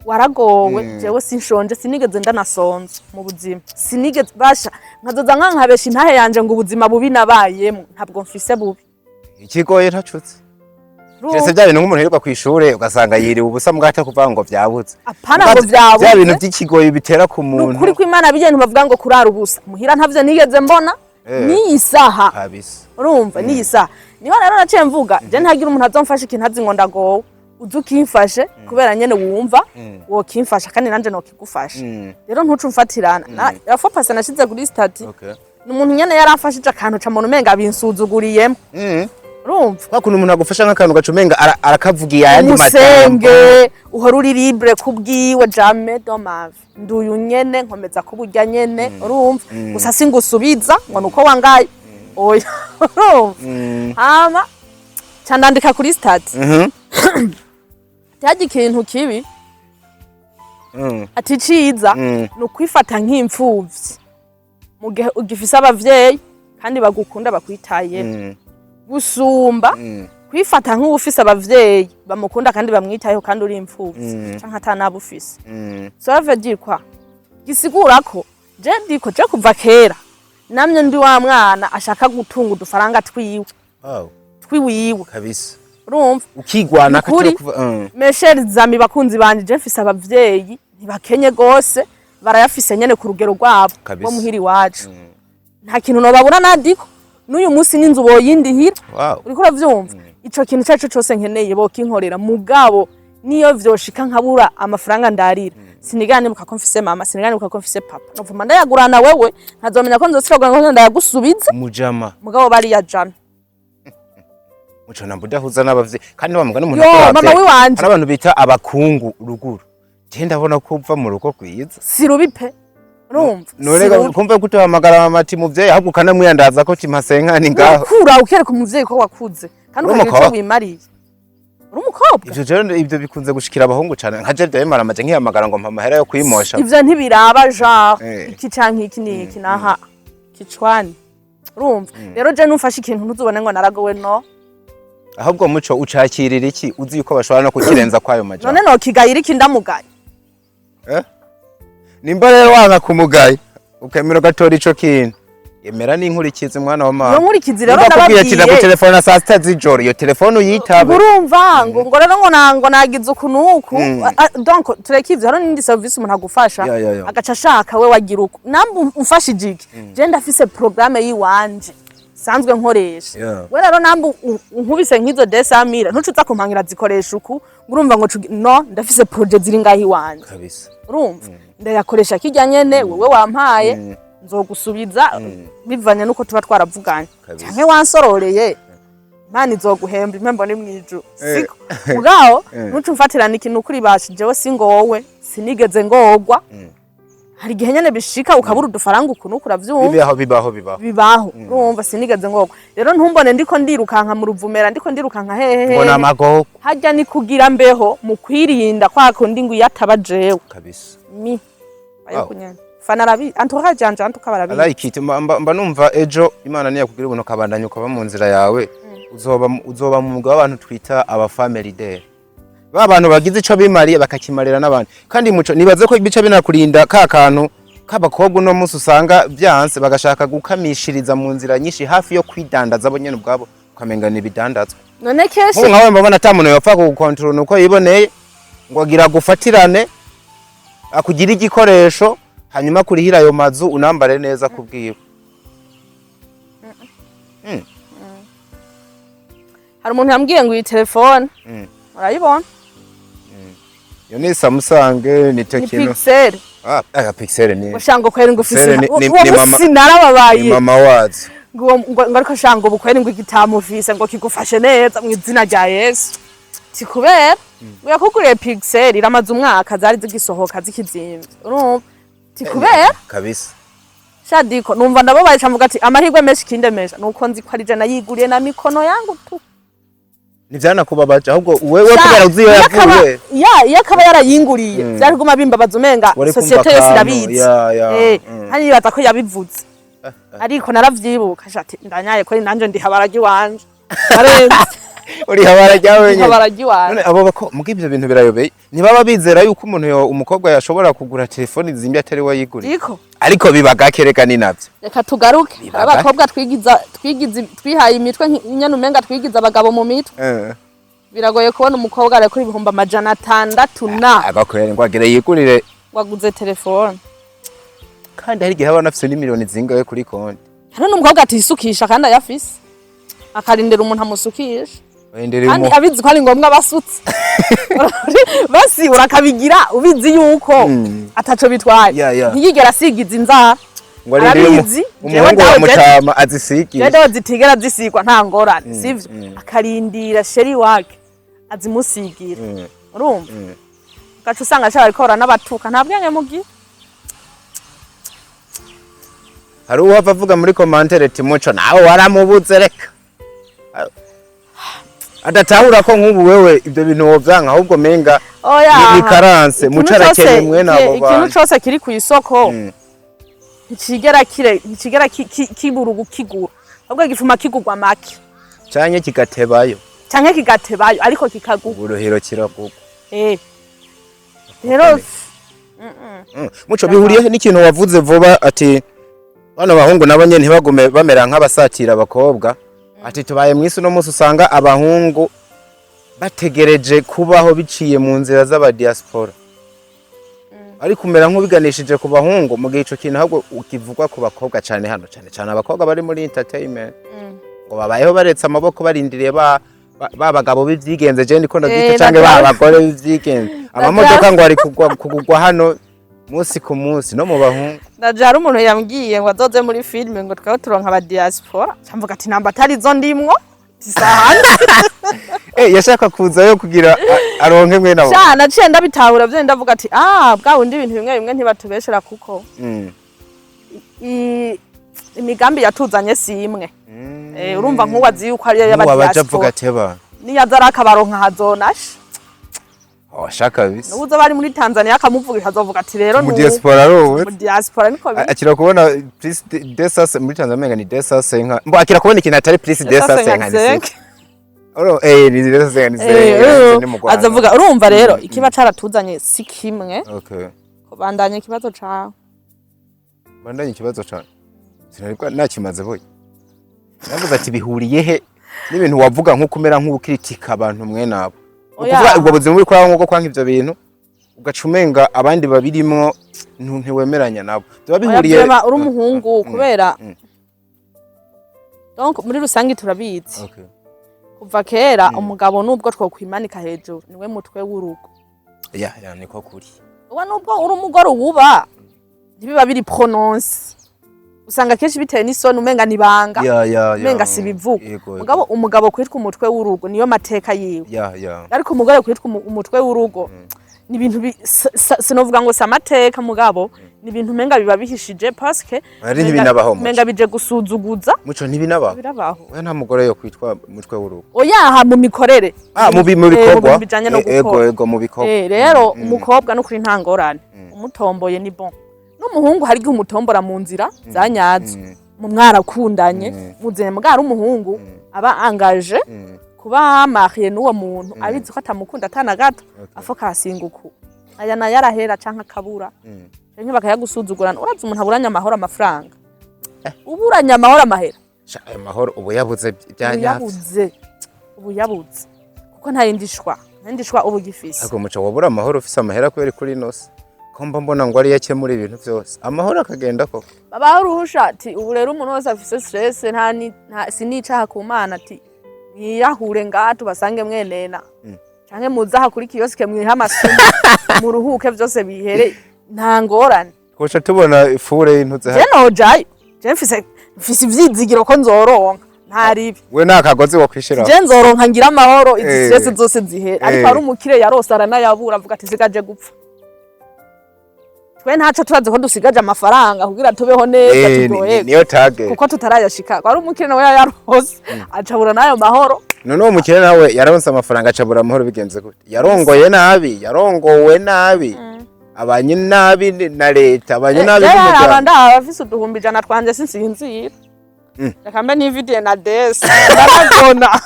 waragowe. Jewe sinshonje, sinigeze ndanasonza mu buzima, sinigeze basha nkazoza nkankabesha intahe yanje ngo ubuzima bubi nabayemo. Ntabwo mfise bubi. Ikigoye ntacutse. Kiretse bya bintu nk'umuntu yirirwa kw'ishure, ugasanga yiriwe ubusa mbwate kuvuga ngo vyabuze. Apana ngo vyabuze. Bya bintu by'ikigoyi bitera ku muntu. Nukuri kw'Imana, bijya bavuga ngo kurara ubusa muhira, ntavyo nigeze mbona. N'iyi saha. Kabisa. Urumva, n'iyi saha niho rero naciye mvuga: je ntagira umuntu azomfasha ikintu azi ngo ndagowe. Uze ukimfashe kubera nyene wumva wokimfasha, kandi nanje nokigufasha. Rero ntuce umfatirana. La fois passée nashize kuri statut, ni umuntu nyene yaramfashije akantu, ca muntu umenga binsuzuguriyemo. Urumva? Kwa kuntu umuntu agufasha nk'akantu, gaca umenga arakavugiye ayandi majambo. Umusenge uhora uri libre kubwiwe. Jamais de ma vie, nduyu nyene nkomeza kuburya nyene. Urumva, gusa singusubiza ngo nuko wangaye, oya. Urumva, hama ca ndandika kuri statut cyaje ikintu kibi, ati ciza ni ukwifata nk'imfuvyi mu gihe ugifise abavyeyi kandi bagukunda, bakwitayeho, gusumba kwifata nk'uwufise abavyeyi bamukunda kandi bamwitayeho kandi uri imfuvyi canke ata nabo ufise. Ça veut dire quoi? Gisigura ko je ndiko je kuva kera namye ndi wa mwana ashaka gutunga udufaranga twiwe, twiwiwe. Kabisa. Urumva? Ukigwana. Nukuri. Kuva. Mes chers amis, bakunzi banje, je mfise abavyeyi ntibakenye gose, barayafise nyene ku rugero rwabo. Bo muhira iwacu nta kintu nobabura nadiko, n'uyu munsi n'inzu boyindihira. Uriko uravyumva? Ico kintu ico arico cose nkeneye bokinkorera. Mugabo niyo vyoshika nkabura amafaranga ndarira, sinigana nibuka ko mfise mama, sinigana nibuka ko mfise papa. Novuma ndayagurana wewe, nkazomenya ko nzosubira ngo ndayagusubiza. Mujama. Mugabo bariya jamais. Muco namba udahuza n'abavyeyi kandi wa mugani umuntu Yo, akora mama abavyeyi. wiwanje. Hari abantu bita abakungu ruguru, je ndabona ko uva mu rugo rwiza. Si rubi pe, urumva? None Si rubi. kumva ko utohamagara mama ati: "Muvyeyi," ahubwo ukanamwiyandaza ko timpasenkani ngaho. Urakura ukereka umuvyeyi ko wakuze kandi Uri ukagira ico umukobwa. wimariye uri umukobwa. Ivyo rero, ivyo bikunze gushikira abahungu cane. Nka je vyabimara amaje nkihamagara ngo mpa amahera yo kwimosha. Ivyo ntibiraba genre iki canke iki n'iki naha kicwani. Urumva rero, je numfashe ikintu ntuzubone ngo naragowe, no. Ahubwo muco ucakirira iki uzi yuko bashobora no kukirenza kwayo majambo? None nokigayira iki ndamugaye? Eh? Nimba rero wanga kumugaye, ukemera ugatora ico kintu, yemera n'inkurikizi, mwana wa mama. Iyo nkurikizi rero Nimba akubwiye ati nababwiye. ndagutelefona saa 6 z'ijoro, iyo telefone uyitabe. Urumva, ngo rero ngo nagize uku nuku. Donc tureke ivyo. Hariho n'indi service umuntu agufasha, Ya. agaca ashaka we wagira uku. Namba umfashije iki, je ndafise programme yiwanje. Sanzwe nkoresha. We rero namba unkubise nk'izo 200 000, ntuce uza kumpangira zikoresha uku, ngo urumva ngo no ndafise projet ziri ngaho iwanje. Urumva, ndayakoresha kirya nyene wewe wampaye, nzogusubiza bivanye nuko tuba twaravuganye. Canke wansororeye, Imana izoguhemba, impembo ni mwijuru. Siko mugabo ntuce umfatirana ikintu kuri bashi. Jewe singowe, sinigeze ngorwa. Hari igihe nyene bishika ukabura udufaranga ukuntu uku, uravyumva. Bibaho, bibaho, bibaho. Bibaho. Urumva, sinigeze ngorwa. Rero ntumbone ndiko ndirukanka mu ruvumera, ndiko ndirukanka hehe. Ngo ni amagogo. Harya ni kugira mbeho mu kwirinda kwa kundi ngo iyo ataba jewe. Mi ayo kunyene fana arabi entourage yanje antuka barabi. I like it. Mba numva ejo Imana niyakugira ubuntu ukabandanya ukaba mu nzira yawe, uzoba mu mugwi w'abantu twita aba family day, ba bantu bagize ico bimariye bakakimarira n'abandi. Kandi muco nibaze ko bica binakurinda ka kantu k'abakobwa uno munsi usanga byanse, bagashaka gukamishiriza mu nzira nyinshi hafi yo kwidandaza bo nyene ubwabo, ukamenga ni ibidandazwa. None kenshi Nk'ubu nkawe mbabona ata muntu yopfa kugukontorora uko yiboneye, ngo agira agufatirane akugire igikoresho, hanyuma kurihira ayo mazu unambare neza kubwiwe. Hari umuntu yambwiye ngo iyi telefone, urayibona? Iyo ni Samsung, ni Ni Tecno. Pixel. Ah, aya Pixel ni Ngo shango kweri ngo ufise Pixel uwo musi narababaye. Ni mama wazo. Ngo ariko shango bukweri ngo igitamufise ngo kigufashe neza mu izina rya Yesu. Ti kubera ngo yakuguriye Pixel iramaze umwaka, zari zigisohoka zikizimvye, urumva? Ti kubera shadiko numva ndababaye, camvuga ati amahirwe menshi kindemesha nuko nzi ko ari je nayiguriye na mikono yangu tu. Ntivyanakubabaje, ahubwo wewe kubera uzi iyo yavuye. Ya, iyo akaba yarayinguriye vyari kuguma bimbabaza, umenga Wari kumva société yose akantu, irabizi. Ya. Hano yibaza ko yabivuze, ariko naravyibuka shati ndanyaye ko nanje ndi habaragi wanje arenze. Uri habara ryawe nyene. Habaragi wanje. None abo bako muga ivyo bintu birayobeye, ntibaba bizera yuko umuntu umukobwa yashobora kugura telefoni zimbi atari we yiguriye? Diko. Ariko biba gake reka, ni navyo. Reka tugaruke. Biba abakobwa twigiza twigiza twihaye imitwe nyene, umenga twigiza abagabo mu mitwe. Biragoye kubona umukobwa arekura 600,000 na Agakorera ngo agere yigurire. Waguze telefone. Kandi hari igihe aba anafise n'imiliyoni zingahe kuri konti. Hari n'umukobwa atisukisha kandi ayafise, akarindira umuntu amusukisha. Barindiriye Kandi abizi ko ari ngombwa basutse basi, urakabigira ubizi yuko ataco bitwaye. Ntiyigera asigiza inzara. Ngo arindire Arabizi, jewe umuhungu wa dawe mutama azisigishe. Jewe zitigera zisigwa, nta ngorane, sivyo? Akarindira chéri wake azimusigira. Urumva, ugaca usanga ashaka bariko baranabatuka, nta bwenge mugira. Hari uwava avuga muri commentaire ati: "Muco nawe waramubuze." Reka adatahura ko nk'ubu wewe ibyo bintu wovyanka, ahubwo menga Oya. ni karanse. Ikintu Muco arakeye mwene abo ikintu bantu. cose kiri ku isoko ntikigera kire, ntikigera kibura ugukigura, ahubwo gifuma kigurwa make. Canke kigatebayo. Canke kigatebayo, ariko kikagurwa. Uburuhiro kiragurwa. Rero Muco, bihuriye n'ikintu wavuze vuba ati bano bahungu nabo nyene ntibagume bamera nk'abasatira abakobwa, ati tubaye mw'isi uno munsi usanga abahungu bategereje kubaho biciye mu nzira z'abadiaspora, ariko umera nk'ubiganishije ku bahungu, mu gihe ico kintu ahubwo ukivugwa ku bakobwa cane hano, cane cane abakobwa bari muri entertainment, ngo babayeho baretse amaboko barindiriye ba bagabo b'ivyigenze, je ndiko ndavyita, canke ba bagore b'ivyigenze, amamodoka ngo ari kugugwa hano munsi ku munsi no mu bahungu. Ndaje, hari umuntu yambwiye ngo azoze muri filime, ngo twaba turonka aba diaspora, camvuga ati namba atari zo ndimwo tisahane. Yashaka kuzayo kugira aronke mwene abo. Sha, naciye ndabitahura vyo, ndavuga ati ah, bwa bundi ibintu bimwe bimwe ntibatubeshera, kuko imigambi yatuzanye si imwe. Urumva nk'uwo azi yuko ariyo Nk'uwo abaja avuga y'abadiaspora, ateba. niyaza arakabaronka hazonasha. Oh, shaka bisi. N'ubuzo bari muri Tanzania akamuvugisha, azovuga ati rero Mu diaspora rowe. Mu diaspora niko biri. Akira kubona plus desas muri Tanzania menga ni desas nka mbo, akira kubona ikintu atari plus desas nka ni. Oro ni desas nka ni ni mu Rwanda. Azovuga, urumva rero ikiba caratuzanye si kimwe. Kubandanya ikibazo cawe. Bandanye ikibazo cyane, sinariko nakimaze boye. Navuze ati bihuriye he n'ibintu wavuga nko kumera nk'ukritika abantu mwe nabo? Oya. Ukuvuga ubwo buzima uri kwaho nko kwanka ivyo bintu, ugaca umenga abandi babirimwo ntiwemeranya nabo, biba Oya, bihuriye. Vraiment, uri umuhungu kubera Donc muri rusange turabizi, kuva kera umugabo, nubwo twokwimanika hejuru, niwe mutwe w'urugo. Ya, niko kuri. Uba nubwo uri umugore wuba ntibiba biri prononcé, usanga kenshi bitewe n'isoni, umenga nibanga, Ya. umenga si bivugwa. Yego. Mugabo umugabo kwitwa umutwe w'urugo niyo mateka yiwe. Ya. Ariko umugore kwitwa umutwe w'urugo ni ibintu sinovuga ngo si amateka, mugabo ni ibintu umenga biba bihishije parce que Ari ntibinabaho, Muco. umenga bije gusuzuguza. Muco, ntibinabaho. Birabaho. Oya, nta mugore yo kwitwa mutwe w'urugo. Oyaha, mu mikorere. Ah, mu Mu bikorwa. bintu bijanye no Ego. gukora. Ego, mu bikorwa. Rero umukobwa no kuri nta ngorane, umutomboye ni bon. N'umuhungu hari igihe umutombora mu nzira za nyazo, mu mwarakundanye muzanye, mugabo ari umuhungu aba angaje kuba marié n'uwo muntu abizi ko atamukunda atana gato, afo kasinguku aya nayo arahera canke akabura, canke bakayagusuzugurana. Urazi umuntu aburanye amahoro amafaranga, uburanye amahoro amahera. Sha, ayo mahoro ubu yabuze bya Ubu nyavyo. yabuze, ubu yabuze, kuko nta yindi shwa, nta yindi shwa ubu gifise. Ariko Muco, wabura amahoro ufise amahera kubera kuri ino si ko mba mbona ngo ariyo akemura ibintu byose, amahoro akagenda koko? Babaho uruhusha ati ubu rero umuntu wese afise stress, nta nta sinicaha ku Mana, ati mwiyahure ngaha tubasange mwenena, canke muze aha kuri kiosque mwihe amasumu muruhuke, vyose bihere, nta ngorane. Twoca tubona ifure y'intuze. Je nojayo, je mfise ivyizigiro ko nzoronka, nta ribi. We nta kagozi wo kwishiraho. Je nzoronka, ngira amahoro, izi stress zose zihere. Ariko hari umukire yarose aranayabura, avuga ati sigaje gupfa. Twe ntaco turazi ko dusigaje amafaranga kugira tubeho neza, turyoherwe, Niyo target. kuko tutarayashika. Ari umukire nawe yarose acabura n'ayo mahoro. None uwo mukire nawe yaronse amafaranga acabura amahoro, bigenze gute? Yarongoye nabi, yarongowe nabi, abanye nabi na leta, abanye nabi Aba n'umuryango. Ndaba afise 100,000 twanje sinsinzira. Reka mbe nividiye na desi ndaragona.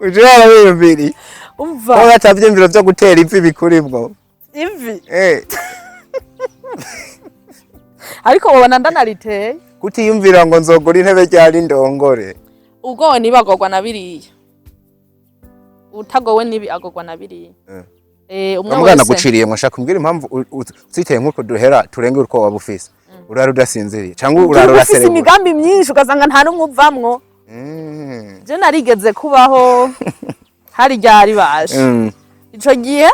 Uje warabiyumviriye Umva. ko atavyiyumviro vyo gutera ivi bikurimwo? Ivi? Ariko ubona ndanariteye. Kutiyumvira ngo nzogura intebe ryari ndongore. Ubwowe nibagorwa na biriya, utagowe nibi agorwa na biriya. Umwe Mugana wese. Guciriye ngo nshaka kumbwira impamvu usiteye nk'utwo duhera turenge utwo waba ufise, urara udasinziriye cyangwa urara Uba ufise uraserebura? imigambi myinshi, ugasanga nta n'umwe uvamwo. Je narigeze kubaho hari ryari baje ico gihe,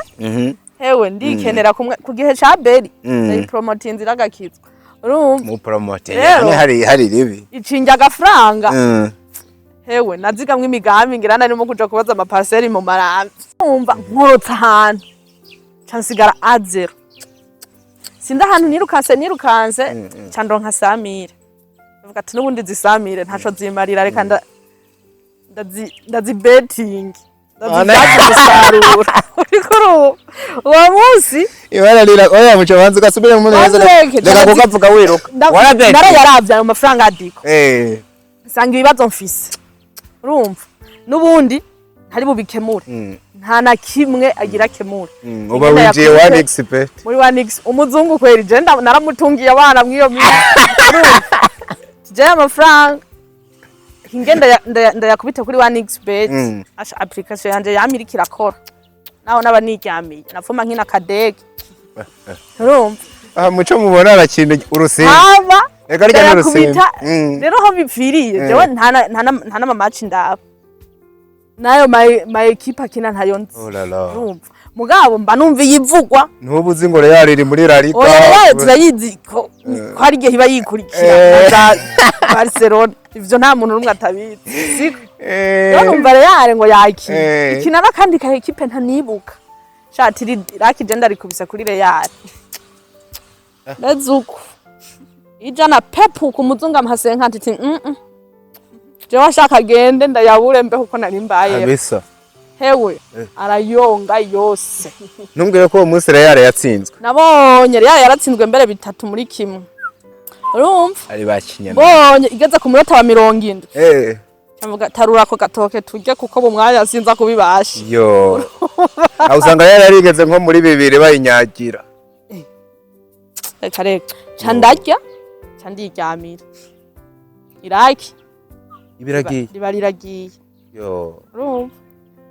hewe ndikenera kumwe ku gihe ca Beri, ndayipromotinze iragakizwa, urumva? Mu promote. Rero- Hari ribi. Icinja agafaranga, hewe nazigamwe imigambi, ngira narimo kuja kubaza amaparcelles mu Maramvya, umva nkorotse ahantu ca nsigara à zéro. Sindi ahantu nirukanse, nirukanse ca ndonka 100 000. Ndavuga ati n'ubundi zisamire ntaco zimarira, reka ndazi betting, ndazibyaza umusaruro. Uriko urumva uwo munsi? Ibara rira oya Muco, banza ugasubire mu neza. Wanzeke, Reka kukavuga wiruka. Warabeti. Narayaravye ayo mafaranga adiko, nsanga ibibazo mfise, urumva, n'ubundi ntari bubikemure, nta na kimwe agira akemure. Uba winjiye one expert. Muri one x umuzungu kweri, je naramutungiye abana mw'iyo minsi. Urumva, jewe amafaranga hinge ndayakubita kuri one x bet. Asha, application yanje yama iriko irakora naho naba niryamiye, navuma nkina kadege, urumva? Aha Muco mubona arakina urusimbi. Haba Ega rya n'urusimbi. ndayakubita. Rero aho bipfiriye, jewe nta n'amamaci ndaba nayo ma équipe akina ntayo nzi. Oh la la. Urumva, mugabo mba numva iyivugwa. Ntubu uzi ngo Real iri muri La Liga. Oya, Real turayizi ko hari igihe iba yikurikira na za Barcelona, ivyo nta muntu n'umwe atabizi, siko? Rero numva Real ngo yakina, ikina n'akandi ka équipe ntanibuka. Shati rakije ndarikubise kuri Real nezuko ijana pepu ku muzungu amuhasenka ati jewe ashaka agende ndayabure mbe kuko nari mbayeho. Kabisa. Hewe arayonga yose. Ntumbwire ko uwo munsi Real yatsinzwe. Nabonye Real yaratsinzwe mbere 3-1, urumva? Ari bakinyana. Mbonye igeze ku munota wa 70, mvuga tarura ako gatoke turye, kuko mu mwanya sinza kubibasha. Yo. Aho usanga yari yarigeze nko muri bibiri bayinyagira. Reka reka, ca ndarya, ca ndiryamira iraki. Ibiragiye. Riba riragiye. Yo. Urumva,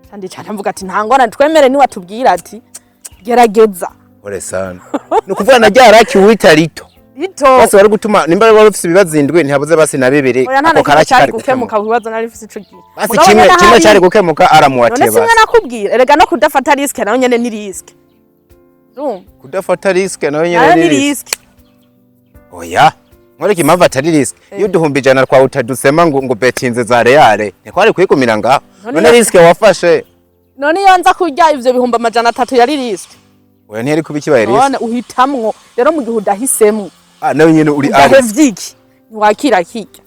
ca ndicara mvuga ati nta ngorane, twemere niwatubwira ati gerageza. Pole sana. Ni ukuvuga na rya raki wita rito. Rito. Basi wari gutuma nimba wari ufise ibibazo indwi, ntihabuze basi na bibiri. Oya, nta na Ako kimwe karaki cari kari gukemuka ku bibazo nari mfise ico gihe. Basi Mugabo kimwe nyene kimwe cari gukemuka aramuwatiye. None simwe Basi nakubwira, erega no kudafata risque nayo nyene ni risque. Urumva? Kudafata risque nayo Nayo nyene ni ni risque. risque. Oya, nkoreka impamvu atari risque. Iyo 100,000 twawe utadusema ngo betinze za Real, ntikwari kwigumira ngaho. None None risque wafashe? None iyo nza kurya ivyo 300,000 yari risque? Oya, ntiyari kuba ikibaye risque. None uhitamwo rero, mu gihe udahisemwo, Ah, nayo nyene uri ari udahevye iki ntiwakira kirya,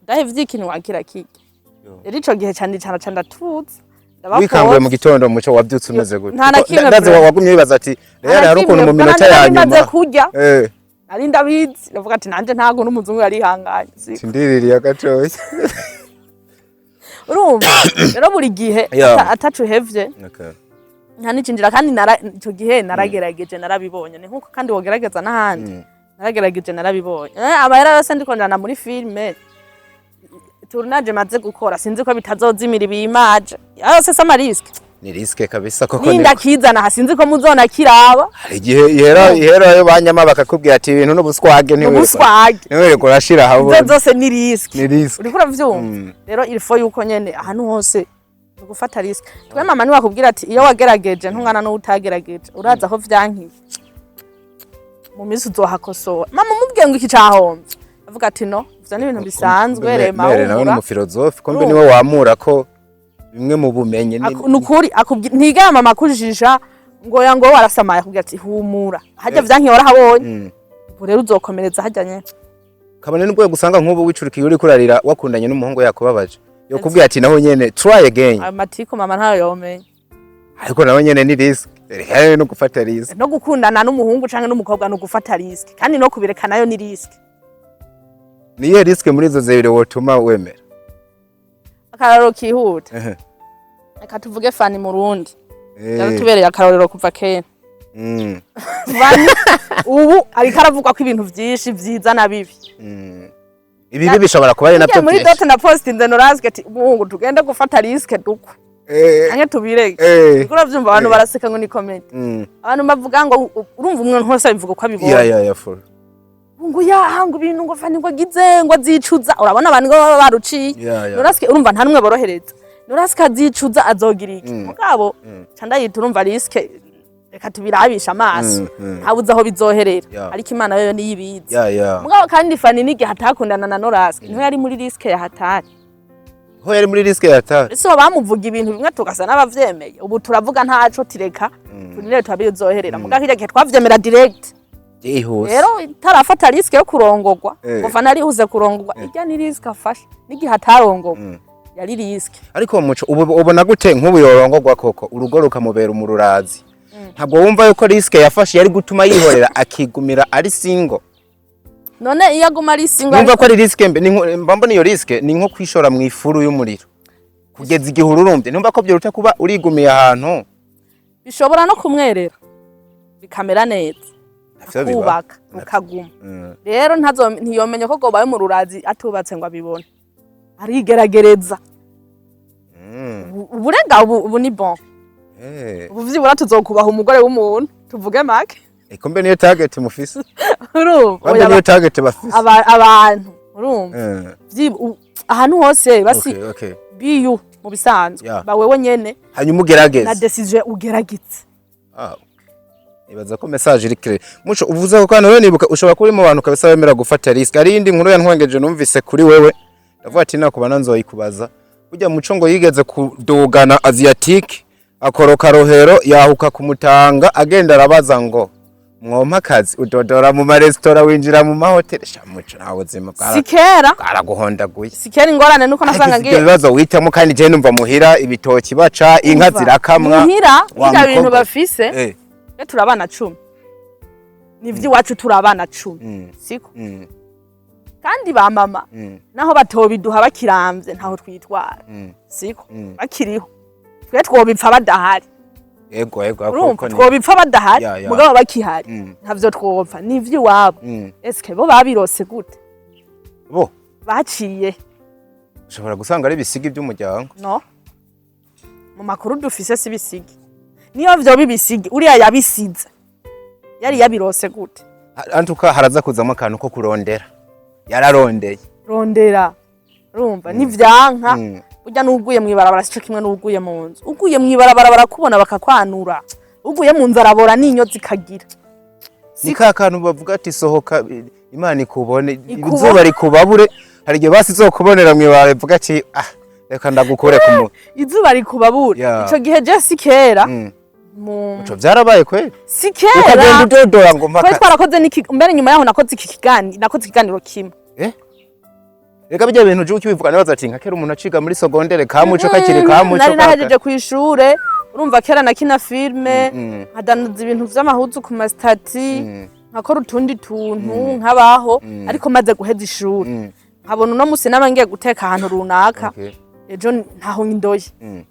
udahevye iki ntiwakira kirya. Rero ico gihe cane cane ca ndatuza. Wikanguye mu gitondo, Muco, wabyutse umeze gute? Nta na Kuko kimwe, ndazi bro. wagumye wibaza ati Real hari ukuntu mu minota ya maze nyuma kurya, nari ndabizi, ndavuga ati nanje ntago n'umuzungu yarihanganye, siko? Sindiririye gatoya. Urumva rero buri gihe atacu uhevye nta n'icinjira. Kandi ico gihe naragerageje narabibonye, ni nkuko kandi wogerageza n'ahandi. Naragerageje narabibonye. Amahera yose ndiko njana muri filime, tournage maze gukora, sinzi ko bitazozimira ibimaje yose, si ama risque? Ni risque kabisa koko. Nindakizana aha, sinzi ko muzona kiraba. Hari igihe ihera yo banyama bakakubwira ati ibintu n'ubuswage, ntiwirirwa Ubuswage. ntiwirirwa urashira Ivyo ahabona. zose ni risque. Ni risque. Uriko uravyumva? Rero il faut yuko nyene ahantu hose ni ugufata risque. Twe mama niwakubwira ati iyo wagerageje ntungana n'uwutagerageje, uraza aho vyankiye mu minsi uzohakosora. Mama umubwiye ngo iki cahomvye, avuga ati no, ivyo ni ibintu bisanzwe, rema. Mere nawe ni Humura. umufilozofe kumbe. Urumva? Niwe wamura ko bimwe mu bumenyi Nukuri ntigera mama akujijisha ngo ya ngo warasamaye, akubwira ati humura, harya vyankiye warahabonye, ubu rero uzokomereza harya nyene. Kabone nubwo gusanga nk'ubu wicurikiye uriko urarira, wakundanye n'umuhungu yakubabaje, yokubwira ati naho nyene try again. Ayo matiko mama ntayo yomenya. Ariko naho nyene ni risque, reka no gufata risque. No gukundana n'umuhungu canke n'umukobwa no gufata risque, kandi no kubireka nayo ni risque. Niye risque muri izo zibiri wotuma wemera? Akarorero kihuta. Reka tuvuge Fani Murundi. Yaratubereye akarorero kuva kera. Fani ubu ariko aravugwa ko ibintu vyinshi vyiza na bibi. Ibibi bishobora kuba ari nabyo Ngiye muri byinshi. dot na postinze norazwe ati umuhungu tugende gufata risque dukwe canke tubireke. Uriko uravyumva, abantu baraseka ngo ni comedy. Abantu bavuga ngo urumva umuntu wese abivuga uko abibonye. Ya, full. Ngo yaha ngo ibintu ngo Fani ngo agize ngo azicuza, urabona abantu ngo baba baruciye. Ya. Norasike, urumva nta numwe borohereza, norasike azicuza, azogira iki? Mugabo ca ndayita, urumva, risque, reka tubirabisha amaso. Ntabuze aho bizoherera. Ariko Imana yoyo niyo ibizi. Ya. Mugabo kandi Fani n'igihe atakundana na Norasike niho yari muri risque ya hatari. Ho yari muri risque ya hatari. Ese bamuvuga ibintu bimwe tugasa n'abavyemeye, ubu turavuga ntaco, tireka turindire turabizoherera. Mugabo kirya gihe twavyemera direct. Yihuse. Rero itarafata risque yo kurongorwa, ngo Fani arihuze kurongorwa, irya ni risque afashe. N'igihe atarongorwa yari risque. Ariko Muco, ubu ubona gute nk'ubu yorongorwa koko, urugo rukamubera umururazi, ntabwo wumva yuko risque yafashe yari gutuma yihorera akigumira ari single? None iyo aguma ari single? Numva ko ari risque mbe, mba mbona iyo risque ni nko kwishora mu ifuru y'umuriro kugeza igihe ururumbye. Numva ko byoruta kuba urigumiye ahantu. Bishobora no kumwerera bikamera neza. Navyo biba. Akubaka rukaguma. Rero ntiyomenya ko gobaye mu rurazi atubatse ngo abibone, arigeragereza. Uburenga ubu ni bon. Ubu vyibura tuzokubaha umugore w'umuntu, tuvuge make. Eko mbe niyo target mufise? Urumva? Bambe Oya, niyo target bafise? Abantu urumva, ahantu hose basi biyu mu bisanzwe, bawewe nyene Hanyuma na ugerageze. décision ugerageze. Ah. Nibaza ko message iri claire. Muco, uvuze ko kandi wewe nibuka ushobora kuba uri mu bantu kabisa bemera gufata risk. Ari indi nkuru yantwengeje numvise kuri wewe. Ndavuga ati nakuba nanzoyikubaza. Burya Muco ngo yigeze kudugana Asiatique, akoroka Rohero, yahuka kumutanga, agenda arabaza ngo mwompa akazi, udodora mu maresitora, winjira mu mahoteli. Sha Muco, nta buzima Si kera. bwaraguhondaguye. Si kera, ingorane nuko nasanga Ariko ngiye ivyo bibazo witamo, kandi je numva muhira ibitoki baca, inka Umva, zirakamwa. muhira Wa birya bintu mukobwa. bafise. Twe turi abana 10, ni ivy'iwacu, turi abana 10, siko? Kandi ba mama naho batobiduha bakiramvye, ntaho twitwara, siko? Bakiriho twe twobipfa badahari. Ego. Urumva? Koko Twobipfa badahari. Ya. Mugabo bakihari ntavyo twopfa, ni ivy'iwabo. Eske bo babirose gute? Bo Baciye ushobora gusanga ari ibisigi by'umuryango. No mu makuru dufise si ibisigi, niyo vyoba ibisigi uriya yabisize. Yari yabirose gute? Antuka haraza kuzamo akantu ko kurondera, yararondeye. Rondera, urumva nivyanka. Burya n'uguye mw'ibarabara sico kimwe n'uguye mu nzu. Uguye mw'ibarabara barakubona bakakwanura, uguye mu nzu arabora n'inyo zikagira. Ni ka kantu bavuga ati sohoka Imana ikubone. Ikubone. Izuba rikubabure. Hari igihe basi izokubonera mw'ibarabara ivuga ati ah, reka ndagukure ku mu Izuba rikubabure. Ico gihe je si kera mu Ico vyarabaye kweli? Si kera. Ukagenda udodora ngo Twari mpaka twarakoze n'iki mbere, nyuma yaho nakoze iki kiganiro, nakoze ikiganiro kimwe. Reka bijya bintu uje ukibivuga nibaza ati nka kera umuntu aciga muri secondaire kamuco kakiri kamuco. Nari nahejeje ku ishure. Urumva kera nakina filme, nkadanaza ibintu vy'amahuzu ku ma statuts, nkakora utundi tuntu nkabaho, ariko maze guheza ishuri nkabona uno musi naba ngiye guteka ahantu runaka, ejo ntaho ndoye.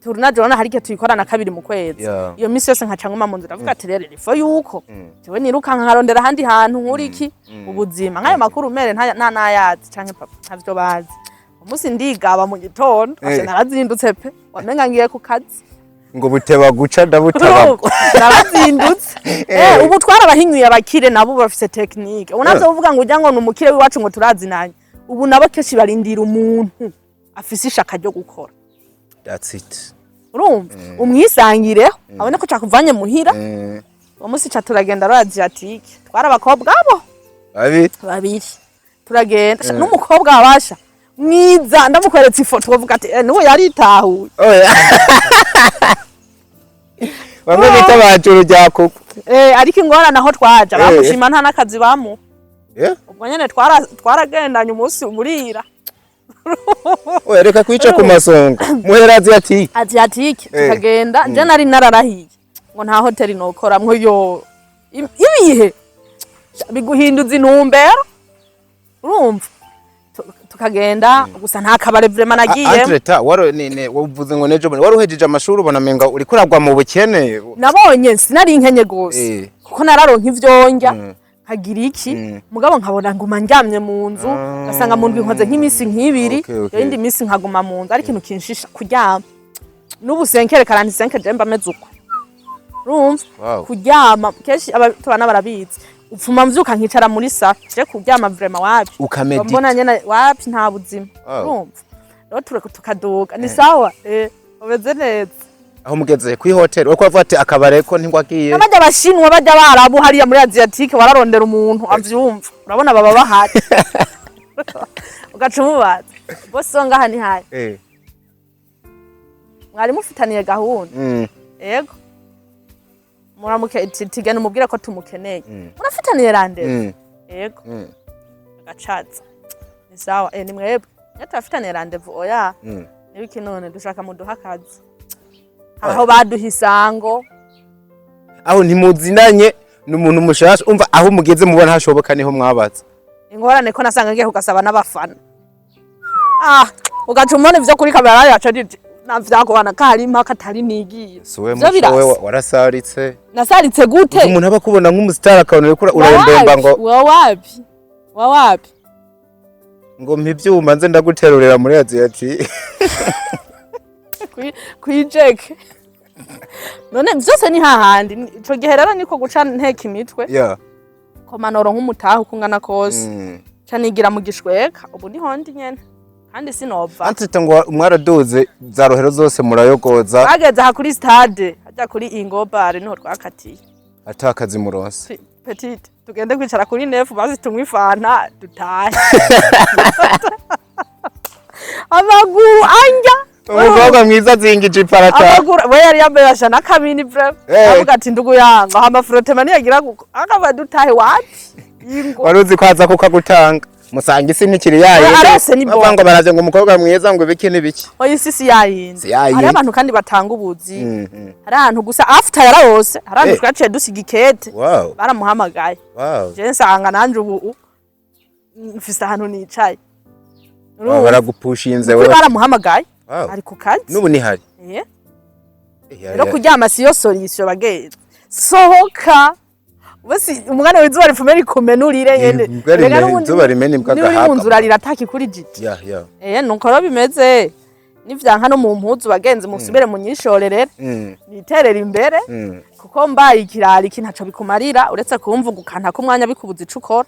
Tournage urabona hari igihe tuyikorana kabiri mu kwezi. Iyo misi yose nkaca nguma mu nzu. Ndavuga ati rero il faut yuko jewe nirukanka nkarondera ahandi hantu nkura iki ubuzima. Nk'ayo makuru mere nta nayazi canke papa ntavyo bazi. Umunsi ndigaba mu gitondo, asha, narazindutse pe, wamenga ngiye ku kazi. Ngo buteba guca ndabutaba. Narazindutse. Ubu twarabahinyuye. Abakire nabo bafise technique. Ubu navyo uvuga ngo ujya ngo ni umukire w'iwacu ngo turazinanye, ubu nabo kenshi barindira umuntu afise ishaka ryo gukora. That's it. Urumva umwisangireho abone ko cakuvanye muhira. Uwo munsi ca turagenda rwa Asiatique, twari abakobwa abo Babiri. babiri. Turagenda. Sha, n'umukobwa wabasha mwiza, ndamukweretse ifoto uvuga ati eh, nuwo yaritahuye. Oya. Bamwe bita bajuru rya kuko. Ariko ingorane aho twaja bamushima nta n'akazi bamuha. Ubwo nyene twaragendanye umunsi burira. Oya, reka kwica ku masonga. Muhera Asiatique. Asiatique. Tukagenda. Je nari nararahiye ngo nta hoteli nokoramwo yo ibihe biguhinduza intumbero. Urumva tukagenda gusa, nta kabare vraiment nagiyemo. Entre-temps wari ni wavuze ngo nejo bundi wari uhejeje amashuri, ubona menga uriko uragwa mu bukene. Nabonye sinari nkenye gose kuko nararonka ivyo ndya, nkagira iki, mugabo nkabona nguma ndyamye mu nzu, ngasanga mu ndwi nkoze nk'iminsi nk'ibiri, iyindi minsi nkaguma mu nzu. Ari ikintu kinshisha kuryama. N'ubu senkere karanti senke je mba meze uko, urumva? Kuryama kenshi tubana barabizi, upfuma mvyuka nkicara muri salon. Je kuryama vraiment wapi. Ukamedita. Mbona nyene wapi, nta buzima. Urumva rero tukaduga ni sawa, umeze neza. Aho mugeze kuri hotel uriko uravuga ati akabare ko ntigwagiye. N'abajya abashinwa, bajya abarabu hariya muri Asiatique, bararondera umuntu avyumva. Urabona baba bahari, ugaca umubaza bose ngaha ni hayi. Mwari mufitaniye gahunda? Yego, muramuke tigena umubwire ko tumukeneye. Murafitaniye rendez-vous? Yego. Agacaza ni sawa, ni mwebwe iyo turafitaniye rendez-vous? Oya. Nibiki none dushaka muduha akazi aho baduha isango. Aho ntimuzinanye, ni umuntu mushasha. Umva aho mugeze mubona hashoboka niho mwabaza. Ingorane ko nasanga ngiye kugasaba n'abafana, ah, ugaca umubona ivyo kuri kamera yacu ari navyakubana karima katari nigiye. Suwe. Ivyo Muco we birasa. warasaritse. Nasaritse gute? Umuntu aba akubona nk'umusitari akabona uriko urarembemba ngo Wawapi, wawapi. Ngo mpa ivyuma nze ndaguterurira muri Asiatique. Kwijeke none vyose ni hahandi. Ico gihe rero niko guca nteka imitwe komanoro nk'umutahe uko ungana kose, ca nigira mu gishweka. Ubu niho ndi nyene kandi sinova. Antite ngo mwaraduze za rohero zose murayogoza. Twageze aha kuri stade hajya kuri Ingo Bar, niho twakatiye. Atakazi muronse. Petite tugende kwicara kuri nefu basi tunywe ifanta dutahe, amaguru anja. Umukobwa mwiza azingije iparata. Amaguru we yari yambaye asha n'akabini vraiment. Avuga ati ndugu yangu hama frottement niyagira guko akaba dutahe wapi, ingo. Wari uzi ko aza kukagutanga musanga isi ntikiri yayo. Arose ni bavuga bon. Ngo baravye ngo umukobwa mwiza ngo ibiki n'ibiki. Oya, isi si yayindi. Si yayindi. Hari abantu kandi batanga ubuzi. Hari ahantu gusa after yararose, hari ahantu twaciye dusiga ikete. Baramuhamagaye. Je nsanga nanje ubu mfise ahantu nicaye. Wow, Urumva? baragupushinze Kuko wewe. baramuhamagaye. Ari ku kazi. N'ubu nihari. Rero kuryama siyo solution bagenzi. Sohoka bose, umwana w'izuba rifume rikumenurire nyene. Imbwa Erega rimena n'ubundi izuba rimena imbwa niba uri mu agahabwa. nzu urarira ataki kuri jiji. Nuko rero bimeze. Nivyanka no mu mpuzu, bagenzi, musubire munyishorerere, niterere imbere, kuko mbaye ikirari iki ntaco bikumarira uretse kumvuga ukantaka umwanya, bikubuza ico ukora.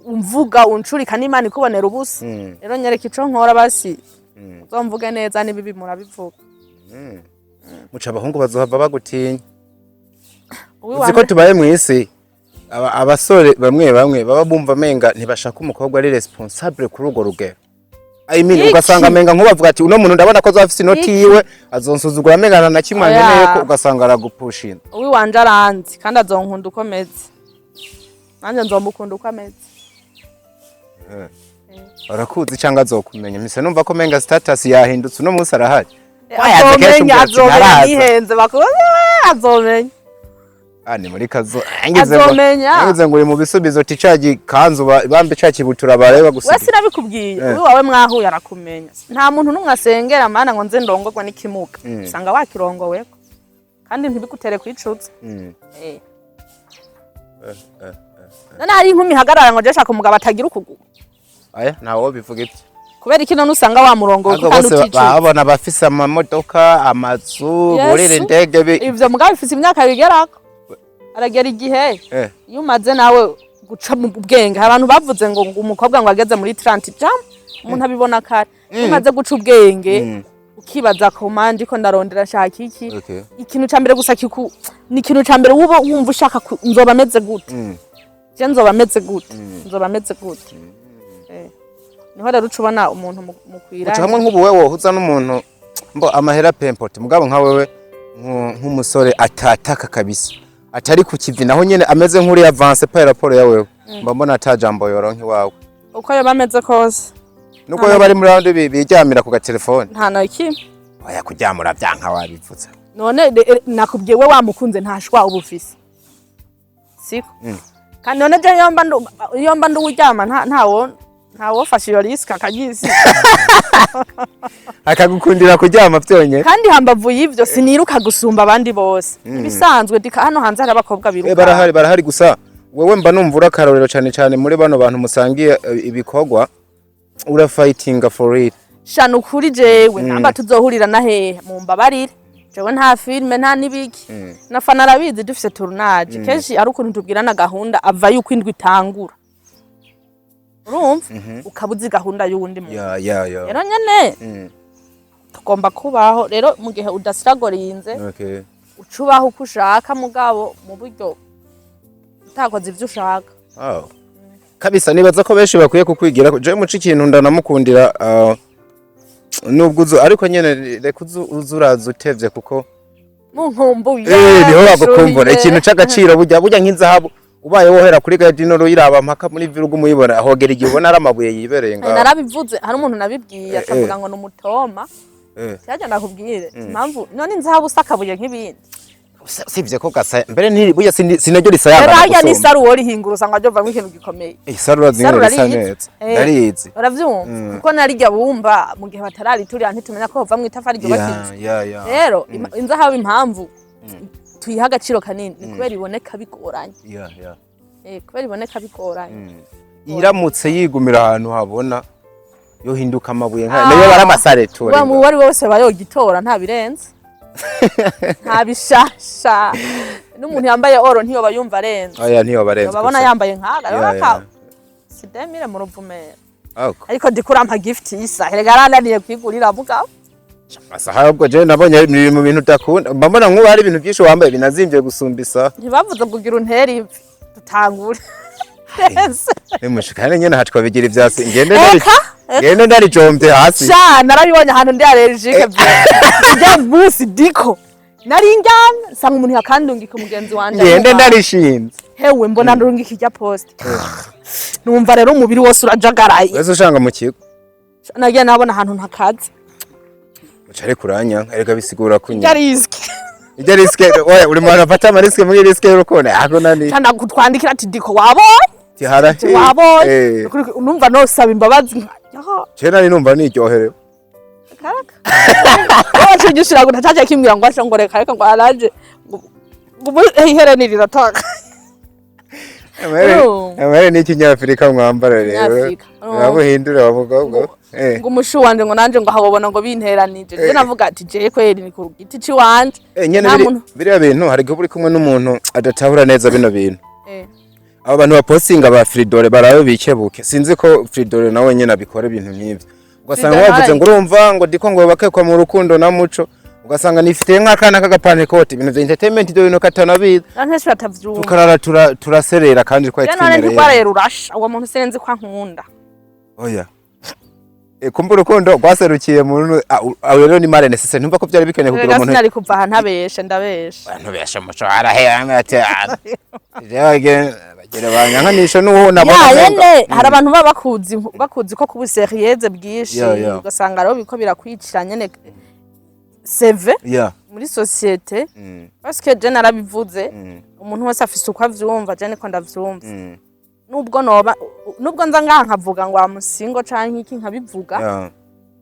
Umvuga uncurika n'Imana ikubonera ubusa. Rero nyereka ico nkora, basi uzomvuge neza, n'ibibi murabivuga. Muca abahungu bazohava bagutinya. Uwiwanje- Uzi ko tubaye mw'isi, abasore bamwe bamwe baba bumva menga ntibashaka umukobwa ari responsable kuri urwo rugero. I mean, Iki? ugasanga menga nk'ubavuga ati: "Uno muntu ndabona ko azoba afise inoti Iki? yiwe, azonsuzugura menga nta na kimwe Oya. ankeneye ko", ugasanga aragupushinga. Uwiwanje aranzi kandi azonkunda uko ameze, nanjye nzomukunda uko ameze. Arakuzi cyangwa azokumenya? Mise numva ko menga status yahindutse, uno munsi arahari. Wayaze kenshi Azomenya. umbwira ati, Azomenya. "Ntaraza." Nihenze bakuru, azomenya. Ah, ni muri kazo ngize ngo Azomenya. ngize ngo uri mu bisubizo ti ca gikanzu bambe ca kibutura bareba We gusiga. sinabikubwiye? Uwiwawe mwahuye arakumenya. Nta muntu n'umwe asengera mana ngo nze ndongorwa n'ikimuga, usanga wakirongoweko kandi ntibigutere kwicuza. None hari inkumi ihagarara ngo je shaka umugabo atagira ukuguru? Aya, ntawo bivuga ibyo. Kubera iki none usanga wamurongowe Ahubwo kandi bose uticuza? babona abafise amamodoka, amazu, Yesu. burira indege Ivyo mugabo bifise imyaka bigerako, aragera igihe iyo umaze nawe guca mu bwenge. Hari abantu bavuze ngo umukobwa ngo ageze muri 30 jam, umuntu abibona kare. Iyo umaze guca ubwenge, ukibaza ko manje ko ndarondera shaka iki, ikintu ca mbere gusa kiku ni ikintu ca mbere wuba wumva ushaka nzoba meze gute, je nzoba meze gute, nzoba meze gute. Niho rero uca ubona umuntu mukwiranye. Uca hamwe nk'ubu wewe wohuza n'umuntu mbo amahera, peu importe, mugabo nka wewe nk'umusore atataka kabisa, atari ku kivi, naho nyene ameze nk'uri avance par rapport ya wewe, mba mbona ata jambo yoronka iwawe. Uko yoba ameze kose. Nuko yoba ari muri bandi biryamira ku gatelefone. Nta na kimwe. Oya, kuryamura vyanka wabivutse. None nakubwiye, we wamukunze ntashwa uba ufise, siko? Kandi none je yomba nduwuryama, ntawo ntawofashe iyo risque akagisi. Akagukundira kuryama vyonyene. Kandi hambavu y'ivyo, siniruka gusumba abandi bose, ibisanzwe dika hano hanze hari abakobwa biruka. Barahari, barahari, gusa wewe mba numva uri akarorero cane cane muri bano bantu musangiye ibikorwa, urafightinga for it. Shana ukuri, jewe namba tuzohurira na hehe mumbabarire, jewe nta filme nta nibiki na fana arabizi. Dufise tournage kenshi ari ukuntu tubwirana gahunda ava yuko indwi itangura, urumva ukaba uzi gahunda y'uwundi muntu. Ya ya ya Rero nyene tugomba kubaho rero mu gihe udasiragorinze, uca ubaho uko ushaka, mugabo mu buryo utakoze ivyo ushaka. Oh. Kabisa, nibaza ko benshi bakwiye kukwigira. Jewe muca ikintu ndanamukundira, nubwo uzu ariko nyene reka uzu uraza utevye kuko Munkumbuye. Niho bagukumbura ikintu c'agaciro. Burya burya nk'inzahabu, ubaye wohera kuri gadino ruyiraba mpaka muri virugu muyibona, hogera igihe ubona ari amabuye yibereye ngaho. Narabivuze, hari umuntu nabibwiye akavuga ngo ni umutoma. Cyaje nakubwire impamvu none inzahabu usakabuye nk'ibindi. Sivye ko gasa mbere ntiri burya sinaryo Rero risayangana harya gusumba. n'isaru worihingura usanga ryovamwo ikintu gikomeye. Isaru urazi Isaru ingene risa urarizi? neza. Ndarizi. Uravyumva, kuko narirya bumba mu gihe batarariturira ntitumenya ko hovamwo itafari ryubaka inzu. Ya ya. Rero inzahabu impamvu tuyiha agaciro kanini ni kubera iboneka bigoranye. Ya ya. Kubera iboneka bigoranye. Iramutse yigumira ahantu habona yohinduka amabuye nka Ah. nayo bari amasareture. Wa mu wari wese bayogitora, nta birenze, nta bishasha. N'umuntu yambaye oro ntiyoba yumva arenze. Oya, ntiyo barenze. Babona yambaye nkaga rero Ya, aka ya. sidemire mu ruvumera. Ako. Ariko ndikurampa gift y'isaha, erega arananiye kwigurira mugabo. Amasaha ubwo je nabonye ni mu bintu udakunda, mba mbona nk'ubu hari ibintu byinshi wambaye binazimvye gusumba isaha. Ntibavuze kugira untere ivi dutangure. Nimushikane nyene aha twabigira ivyasi, ngende ndari Eka. ngende ndarijombye hasi. Sha, narabibonye ahantu ndi allergique bya munsi diko nari ndyamye nsanga umuntu yakandungika, umugenzi wanje Ngende amuha. ndarishinze. Hewe, mbona ndungika ijya poste, numva rero umubiri wose urajagaraye. Wese ushanga mu kigo. Nagiye nabona ahantu ntakaze. Ucare kuranya erega bisigura kunya. Ijya risque. Ijya risque, oya, uri mu bantu bafata amarisque muri risque y'urukundo ako nani. Canda kutwandikira ati: "Diko wabonye?" Tihara. Wabonye? Numva nosaba imbabazi yaho. Je nari numva niryoherewe. Karaka wacu gishira ngo ntacaje kimbwira ngo asha ngo reka reka ngo araje ngo ihereni rirataka. Amahera ni ikinyafurika mwambara rero. Kinyafurika. Urabuhindura wa mukobwa. Ngo umushu wanje, ngo nanje ngo hawobona ngo binteranije. Je navuga ati je kweri ni ku giti ciwanje. Nyene Nta muntu- biriya bintu, hari igihe uba uri kumwe n'umuntu adatahura neza bino bintu. Abo bantu bapostinga ba Fridore barabe bikebuke. Sinzi ko Fridore nawe nyene abikora ibintu nk'ivyo, ugasanga Fridore wavuze ngo urumva ngo diko ngo bakekwa mu rukundo na Muco, ugasanga nifitiye nk'akana k'agapanekoti, ibintu vya entertainment, ibyo bintu katanabizi. Abantu benshi batavyumva. Tukarara turaserera kandi twari Je none twimereye. ntigwarera urasha uwo muntu, sinzi ko ankunda. Oya. Kumva urukundo rwaserukiye mu aho rero ni mal nécessaire, ntumva ko byari bikeneye kugira Rega umuntu. sinari kuva aha ntabeshe, ndabeshe. Abantu besha Muco arahera ati bagere banyankanisha n'uwo nabona. Ya Umenga. Yene hari abantu baba bakuzi ko kuba sérieuse bwinshi, ugasanga rero biko birakwicira nyene seve muri société, parce que je narabivuze, umuntu wese afise uko avyumva, je niko ndavyumva. Nubwo noba, nubwo nza ngaha nkavuga ngo am single canke iki, nkabivuga,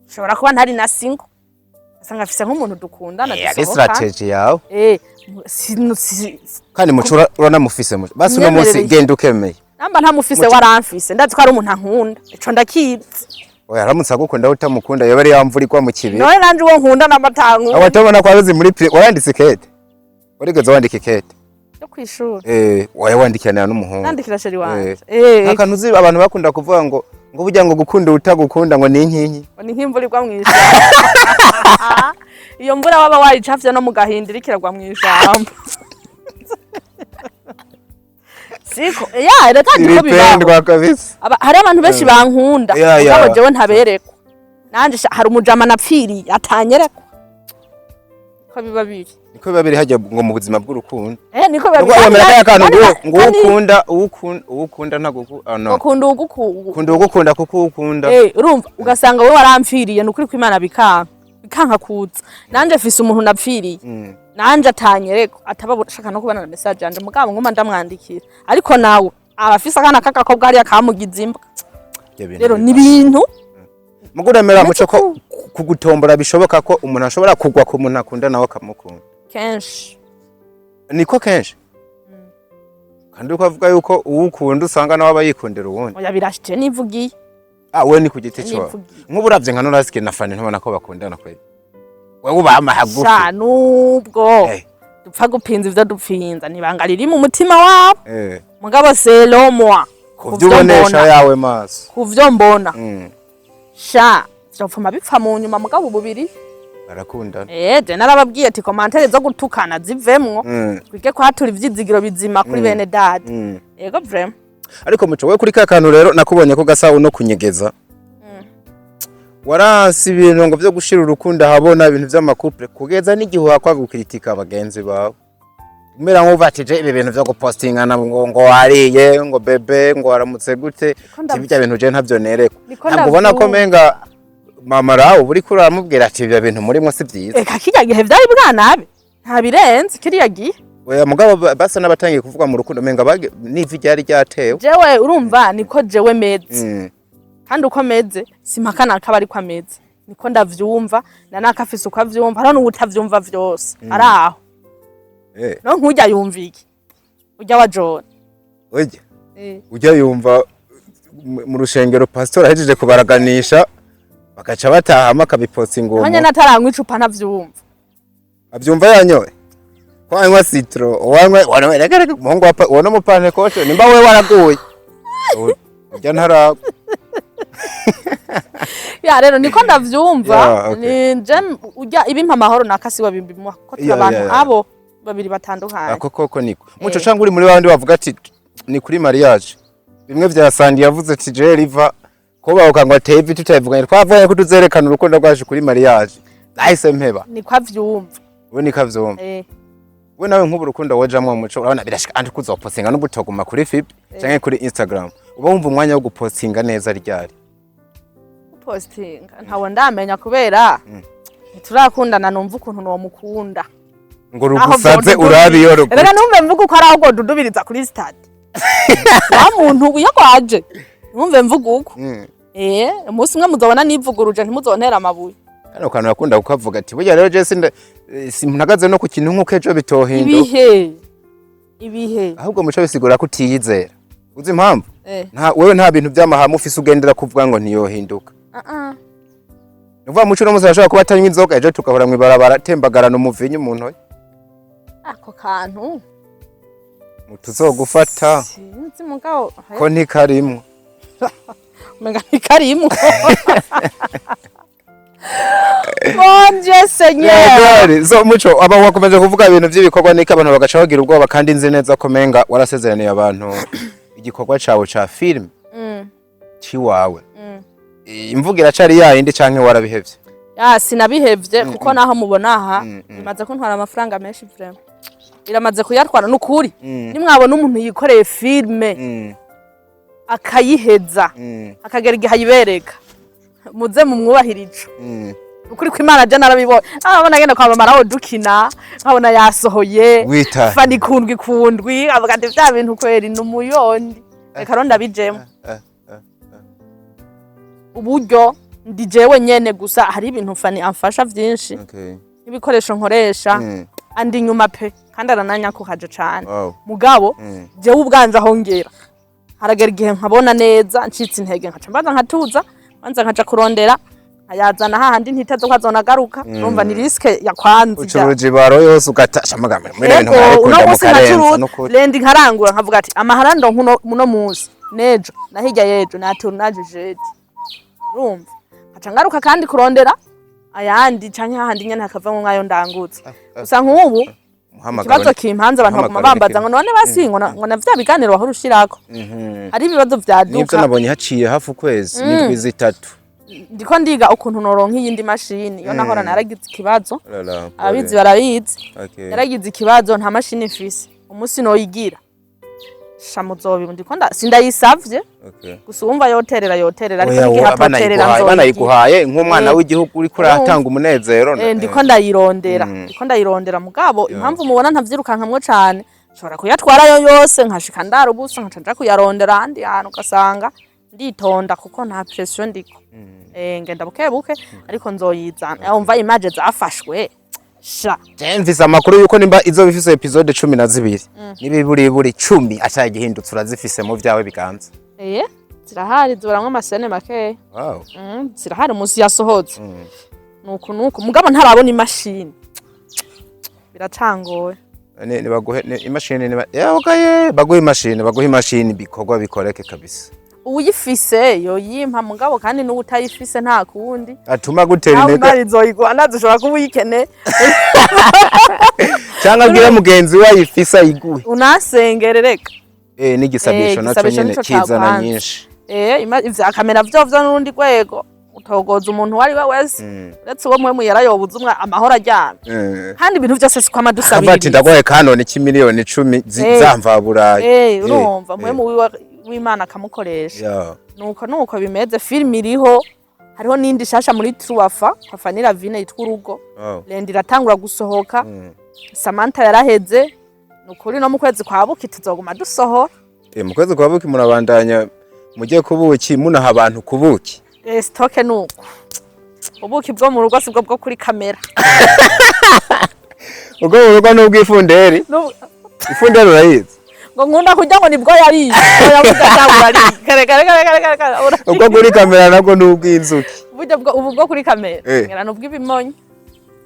nshobora kuba ntari na single, usanga afise nk'umuntu dukundana, Ari dusohoka. strategy yawe. Eh, si, Kandi Muco uranamufise, Muco basi uno munsi Myemerere. genda ukemeye. Namba ntamufise, waramfise, ndazi ko ari umuntu ankunda, ico ndakizi. Oya, aramutse agukunda utamukunda yoba ari ya mvura igwa mu kibiri. None nanje uwo nkunda n'amatankunda. Aho utabona ko aruzi muri pri waranditse ikete, warigeze wandika ikete? Yo kwishuri? Oya, wandikiranira n'umuhungu. Nandikira chéri wanje. Akantu uzi abantu bakunda kuvuga ngo burya ngo gukunda utagukunda ngo ni inkinki. Ngo ni nk'imvura igwa mw'ishamba. Iyo mvura waba wayicafye no mu gahinda iriko iragwa mw'ishamba, siko ya reka ndiko bibaho. Ibipendwa kabisa. Hari abantu benshi bankunda, mugabo jewe ntaberekwa. Nanje hari umujama napfiriye atanyerekwa ko biba biri. Niko biba biri hajya ngo mu buzima bw'urukundo. Niko biba Ngo biri. wemera kaya kantu ngo ngo Kandi uwukunda uwukunda uwukunda ntaguku, ah no. Ukunda uwugukunda. Kunda uwugukunda kuko uwukunda. Urumva ugasanga wowe waramfiriye, nukuri ko Imana bikanka kuza. Nanje mfise umuntu napfiriye, nanje atanyereko, ataba ashaka no kubona na message yanje, mugabo nguma ndamwandikira, ariko nawe aba afise akana k'agakobwa hariya kamugize imbwa. Ibyo bintu Rero ni bibaho. ibintu Mugo uremera, Muco, ko Uretse kugutombora bishoboka ko umuntu ashobora kugwa ku muntu akunda nawe akamukunda? Kenshi. Niko kenshi, kandi uko avuga yuko uwukunda usanga nawe aba yikundira uwundi. Oya, birashije, nivugiye. Ah, we ni ku giti cyawe. Nivugiye. Nk'ubu uravye nka Norasike na Fani, ntubona ko bakundana kweli? Wewe ubama hagufi. Sha, nubwo dupfa gupinza ivyo dupfinza, nibanga riri mu mutima wabo, mugabo selon moi, Kuvyo ubonesha yawe maso. Kuvyo mbona, sha, vyopfuma bipfa mu nyuma, mugabo ububiri Barakundana. Je narababwiye ati commentaires zo gutukana zivemwo, twige kwatura ivyizigiro bizima kuri bene dada. Yego, vraiment. Ariko Muco, we kuri ka kantu rero nakubonye ko gasa uno kunyegeza, waranse ibintu ngo byo gushira urukundo ahabona, ibintu vy'ama couple, kugeza n'igihe wakwa gukritika bagenzi bawe, umera nk'uvatije ibi bintu vyo gupostingana ngo wariye, ngo bébé, ngo waramutse gute. Bijya bintu je ntavyo nerekwa. Niko Ntabwo ubona ko ndavyumva. menga mama rawe uba uriko uramubwira ati ibyo bintu murimo si vyiza? Eka, kirya gihe vyari bwanabe, nta birenze kiriya gihe. Oya, mugabo basa n'abatangiye kuvuga mu rukundo, menga n'ivi ryari ryatewe. Jewe urumva niko jewe meze, kandi uko meze simpakana akaba ariko ameze, niko ndavyumva na nakafise uko avyumva. Hariho n'uwutavyumva vyose ari aho. No nkurya yumva iki urya wa John? Ujya ujya yumva mu rushengero pastor ahejeje kubaraganisha, bagaca batahama akabipostinga uwo Nkanye munsi. nataranywa icupa ntavyumva. Abyumva yanyoye ko anywa citron, wanywa wanywa, reka reka, umuhungu wa uwo no mupantekote nimba we waraguye, ujya ntaragwa. Ya, rero niko ndavyumva. Yeah, okay. Ni je urya ibimpa amahoro nakasiwe bimbimuha ko turi abantu abo babiri batandukanye. Ako koko niko, Muco, cangwa uri muri bandi bavuga ati ni kuri mariage, bimwe vya Sandi yavuze ati je riva ko bavuga ngo ateye ivi, tutayivuganye, twavuganye ko tuzerekana urukundo rwacu kuri mariage, nahise mpeba. Niko avyumva. We niko avyumva. We nawe nk'ubu urukundo wojamwo, Muco, urabona birashika andi kuzopostinga n'ubutoguma kuri FB canke kuri Instagram, uba wumva umwanya wo gupostinga neza ryari? Postinga ntawe ndamenya kubera ntiturakundana, numva ukuntu nomukunda. Ngo Aho rugusaze vyodudubiriza. urabe iyo rugu Reka numve mvuga uko ari aho godudubiriza kuri stade wa muntu iyo kwaje, numve mvuga uko. Umunsi umwe muzobona nivuguruje, ntimuzontera amabuye. Kano kantu akunda kukavuga ati burya rero je sinda simpagaze no ku kintu nk'uko ejo bitohinduka. Ibihe ibihe. Ahubwo Muco, bisigura ko utiyizera, uzi impamvu? Eh. Nta wewe nta bintu by'amahame ufise ugendera kuvuga ngo ntiyohinduka. Ah, ah. Ni ukuvuga Muco uno munsi arashobora kuba atanywa inzoga, ejo tukahura mw'ibarabara atembagarana umuvinyu mu ntoki. Ako kantu. Tuzogufata. Sinzi, mugabo. Ko ntikarimwo. Umenga ntikarimwo. Mon Dieu Seigneur. Yego, so Muco, aba wakomeje kuvuga ibintu by'ibikorwa niko abantu bagaca bagira ubwoba, kandi nzi neza ko menga warasezeraniye abantu igikorwa cawe ca film ciwawe. Imvugo iracari yayindi canke warabihevye? Ya, sinabihevye, kuko naho mubona aha bimaze kuntwara amafaranga menshi, vraiment biramaze kuyatwara nukuri. Nimwabona umuntu yikoreye filme akayiheza, akagera igihe ayibereka, muze mumwubahire ico. Ukuri ko Imana je narabibonye, abona agenda kwa mama aho dukina, nkabona yasohoye. Wita. Fani kundwi kundwi, avuga ati vya bintu kweri ni umuyondi, reka rero ndabijemo. Uburyo ndi jewe nyene gusa, hari ibintu Fani amfasha vyinshi, n'ibikoresho nkoresha, andi inyuma pe, kandi arananyakuhaje cane. Mugabo jewe ubwanje aho ngera, haragera igihe nkabona neza ncitse intege, nkaca mbanza nkatuza, banza nkaja kurondera, nkayazana hahandi ntiteze ko azonagaruka. Urumva ni risque ya kwanza ijya. Ucuruza ibaro yose ugatasha amagambo muri ibintu Ego, mwarikunda uno munsi mukarenza nkacuruza nukuri. Lendi nkarangura, nkavuga ati amahara ndonka uno munsi nejo na hirya yejo na tournage jeudi, urumva nkaca ngaruka kandi kurondera ayandi, canke hahandi nyene hakavamwo mwayo ndangutse. Gusa nk'ubu Umuhamagaro ikibazo kimpanze, abantu baguma umuhamagaro bambaza ngo none basi ngo na vya biganiro wahora ushirako, hari ibibazo nivyo. vyaduka. Nabonye haciye hafi ukwezi n'indwi 3. Ndiko ndiga ukuntu noronka iyindi mashini yo nahora, naragize ikibazo. Lala, ababizi barabizi. Yaragize ikibazo, nta mashini mfise. Umunsi noyigira sha muzobi ndiko sindayisavye. Gusa uwumva yoterera yoterera, ariko Oya, n'igihe atoterera nzoyigira. Banayiguhaye nk'umwana w'igihugu uriko uratanga umunezero. Ndiko ndayirondera, ndiko ndayirondera, mugabo impamvu mubona ntavyirukankamwo cane, nshobora kuyatwarayo yose nkashika ndara ubusa, nkaca nja kuyarondera ahandi hantu, ugasanga nditonda kuko nta pression ndiko. Ngenda buke buke, ariko nzoyizana. Umva image zafashwe sha. Je mfise amakuru yuko nimba izoba ifise episode 12 n'ibiburiburi 10 atagihindutse, urazifise mu vyawe biganza. Zirahari, zibaramwo ama scènes makeya. Zirahari umunsi yasohotse. Nuku nuku, mugabo ntarabona imashini, biracangoye. Ni baguhe imashini ni ya okay, baguhe imashini, baguhe imashini, bikorwa bikoreke kabisa. Uwuyifise yoyimpa, mugabo kandi n'uwutayifise nta kundi. Atuma gutera Nawe intege. Imana izoyiguha, nazo kuba uyikene. Cyangwa abwira mugenzi we ayifise ayiguhe. Unasengere reka. N'igisabisho naco Igisabisho nyene nico kizana cakwanza. nyinshi. Ivya kamera vyovyo n'urundi rwego, utogoza umuntu uwo ari we wese, uretse uwo mwe yarayobuza umwe amahoro aryamye. Kandi ibintu vyose si kwama Akavuga ati dusabiriza. Ndaguhaye Canon c'imiliyoni 10 zamvaburayi. Urumva mwe mu w'Imana akamukoresha. Nuko nuko bimeze, film iriho, hariho n'indi shasha muri Truafa kwa Fanny Lavine yitwa Urugo. Lendi iratangura gusohoka. Samantha yaraheze, nukuri no mu kwezi kwa buki tuzoguma dusohora. Mu kwezi kwa buki murabandanya mujye kubuki, munaha abantu kubuki. Stock nuko ubuki bwo mu rugo sibwo bwo kuri kamera. Ubwo mu rugo n'ubw'ifunderi. Ifunderi urayizi? Ngo nkunda kurya, ngo nibwo yariye. Oya, burya cyangwa urariye kare kare kare kare kare kare. Ubwo kuri kamera nabwo n'ubw'inzuki. Burya bwo ubu bwo kuri kamera ngira nubw'ibimonyo,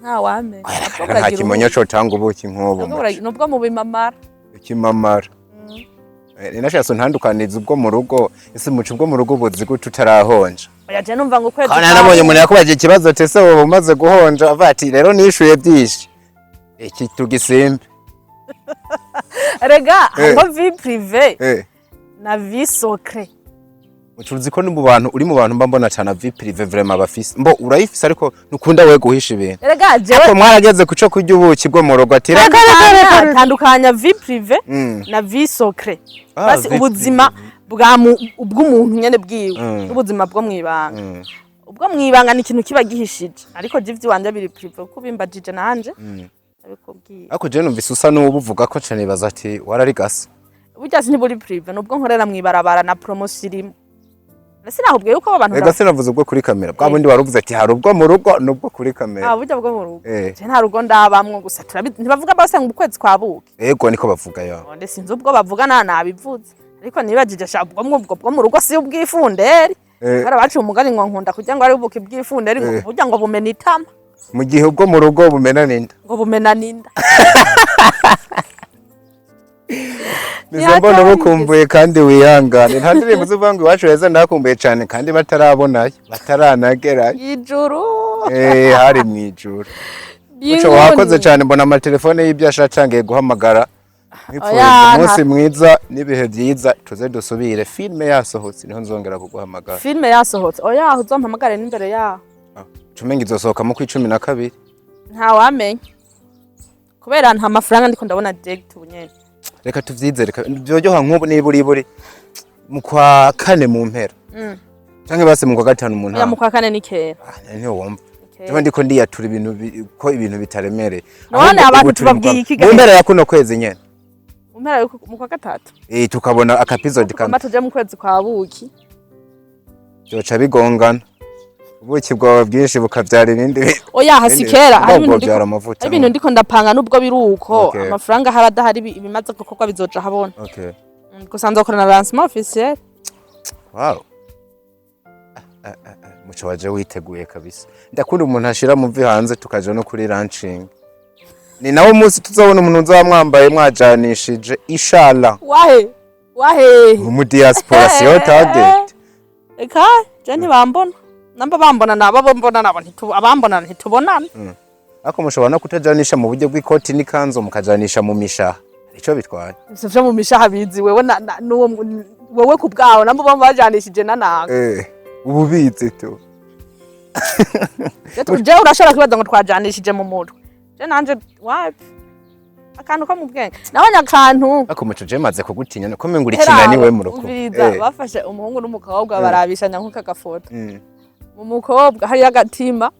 nta wamenya. Nta kimonyo cotanga ubuki nk'ubu. Nubwo mu bimamara. Ikimamara. Ninashatse ntandukaniza ubwo mu rugo, ese muco ubwo mu rugo buzi gute utarahonja? Oya, je numva ngo ukwezi Kandi nabonye umuntu yakubajije ikibazo ati ese wowe umaze guhonja, avuga ati rero nishuye byinshi iki tugisimbe. Rega hariho vie privée na vie secret. Ucuruzi ko ni mu bantu uri mu bantu mba mbona cyane vie privée vraiment bafise, mbo urayifise ariko nukunda we guhisha ibintu. Rega jewe Ariko mwarageze kuco kurya ubuki bwo mu rugo ati reka reka reka reka. Tandukanya vie privée na vie secret. Ah, Basi vie ubuzima bwa bw'umuntu nyene bwiwe n'ubuzima bwo mwibanga. Ubwo mwibanga ni ikintu kiba gihishije, ariko je ivy'iwanje biri privé, kuko bimbajije nanje abikubwiye. Ariko je numvise usa n'ubuvuga ko cane, nibaza ati wararigase. Burya si ntiburi privé, nubwo nkorera mw'ibarabara na promotion irimo. Ese nakubwiye yuko abo bantu Ega sinavuze ubwo kuri kamera, bwa bundi waruvuze ati hari ubwo mu rugo n'ubwo kuri kamera. Ah, burya bwo mu rugo. Eh. Je nta rugo ndabamwo, gusa turabizi ntibavuga bose ngo ukwezi kwa buki. Ego, niko bavuga ya. None sinzi ubwo bavuga, na nabivuze, ariko nibajije sha ubwo mwubwo bwo mu rugo si ubw'ifunderi. Kubera baciye umugani ngo nkunda kurya ngo ari ubuki bw'ifunderi, ngo burya ngo bumena itama. Mu gihe ubwo mu rugo bumena n'inda. Ngo bumena n'inda. Nizo mbona bukumbuye kandi wihangane. Nta ndirimbo zivuga ngo iwacu heza ndakumbuye cyane, kandi batarabonayo, bataranagerayo. Ijuru. Eh, hari mu ijuru. Muco, wakoze cyane. Mbona amatelefone y'ibyasha atangiye guhamagara. Nkwifuriza Oya, umunsi mwiza n'ibihe byiza. Tuze dusubire filime yasohotse, niho nzongera kuguhamagara. Filime yasohotse? Oya, uzompamagare n'imbere yaho. Cumenga izosohoka mu kwa 12. Ntawamenya, kubera nta mafaranga ndiko ndabona direct ubu nyene. Reka tuvyizere, vyoryoha nk'ubu niba uri buri mu kwa kane mu mpera canke base mu kwa gatanu mu Oya, ntango. mu kwa kane ni kera. Ah, ntiwumva. Kera. Jewe ndiko ndiyatura ibintu ko ibintu bitaremereye. None Ahubwo abantu ubu turi mu tubabwiye iki mu mpera ya kuno kwezi nyene. Mu mpera mu kwa gatatu. Eh, tukabona aka episode Tugomba kamwe. tuje mu kwezi kwa buki. Byoca bigongana, ubuki bwawe bwinshi bukavyara ibindi Oya, hasi kera hari ibintu bwobyara amavuta. hari ibintu ndiko ndapanga, nubwo biri uko amafaranga hari adahari, ibimaze gukorwa bizoja habona. Gusa nzokora na lancement officiel. Wow. Ah, ah, ah, Muco, waje witeguye kabisa. Ndakunda umuntu ashira muvi hanze, tukaja no kuri launching. Ni nawo munsi tuzabona umuntu uzaba mwambaye mwajanishije, inshallah. Wahe wahe? Mu diaspora siyo target. Eka je ntibambona, namba bambona nabo bo mbona nabo abambona ntitubonana. Ariko mushobora no kutajanisha mu buryo bw'ikoti n'ikanzu, mukajanisha mu mishaha. Ico bitwaye? Ivyo vyo mu mishaha bizi wewe n'uwo wewe ku bwawe, namba bo bajanishije na nanga. Eh, ububizi tu. Je urashobora kwibaza ngo twajanishije mu mutwe, je nanje wapi, akantu ko mu bwenge nabonye akantu. Ariko Muco, je maze kugutinya ko menga uri kinaniwe mu rukundo. Umviriza, bafashe umuhungu n'umukobwa barabishanya nk'uko agafoto. Mu mukobwa hariyo agatima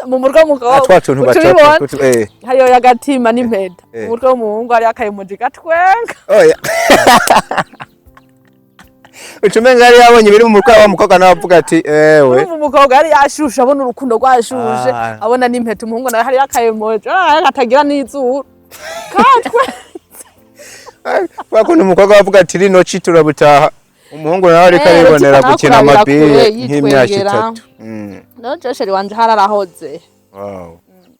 mu mutwe w'umukobwa. Twa tuntu Ucubibona? bacapa. Hariyo agatima n'impeta. Mu mutwe w'umuhungu hariyo akayemoji gatwenga. Oya. Ucumenga yari yabonye ibiri mu mutwe wa mukobwa, nawe avuga ati ewe. Urumva umukobwa yari yashushe, abona urukundo rwashushe, abona n'impeta. Umuhungu nawe hariyo akayemoji katagira n'izuru katwe. Kwa kuntu umukobwa avuga ati rino ci turabutaha, umuhungu nawe ariko aribonera uretse gukina nawe kurabira amabire kure, nk'imyaka yitwengera. 3. No chéri wanje hararahoze.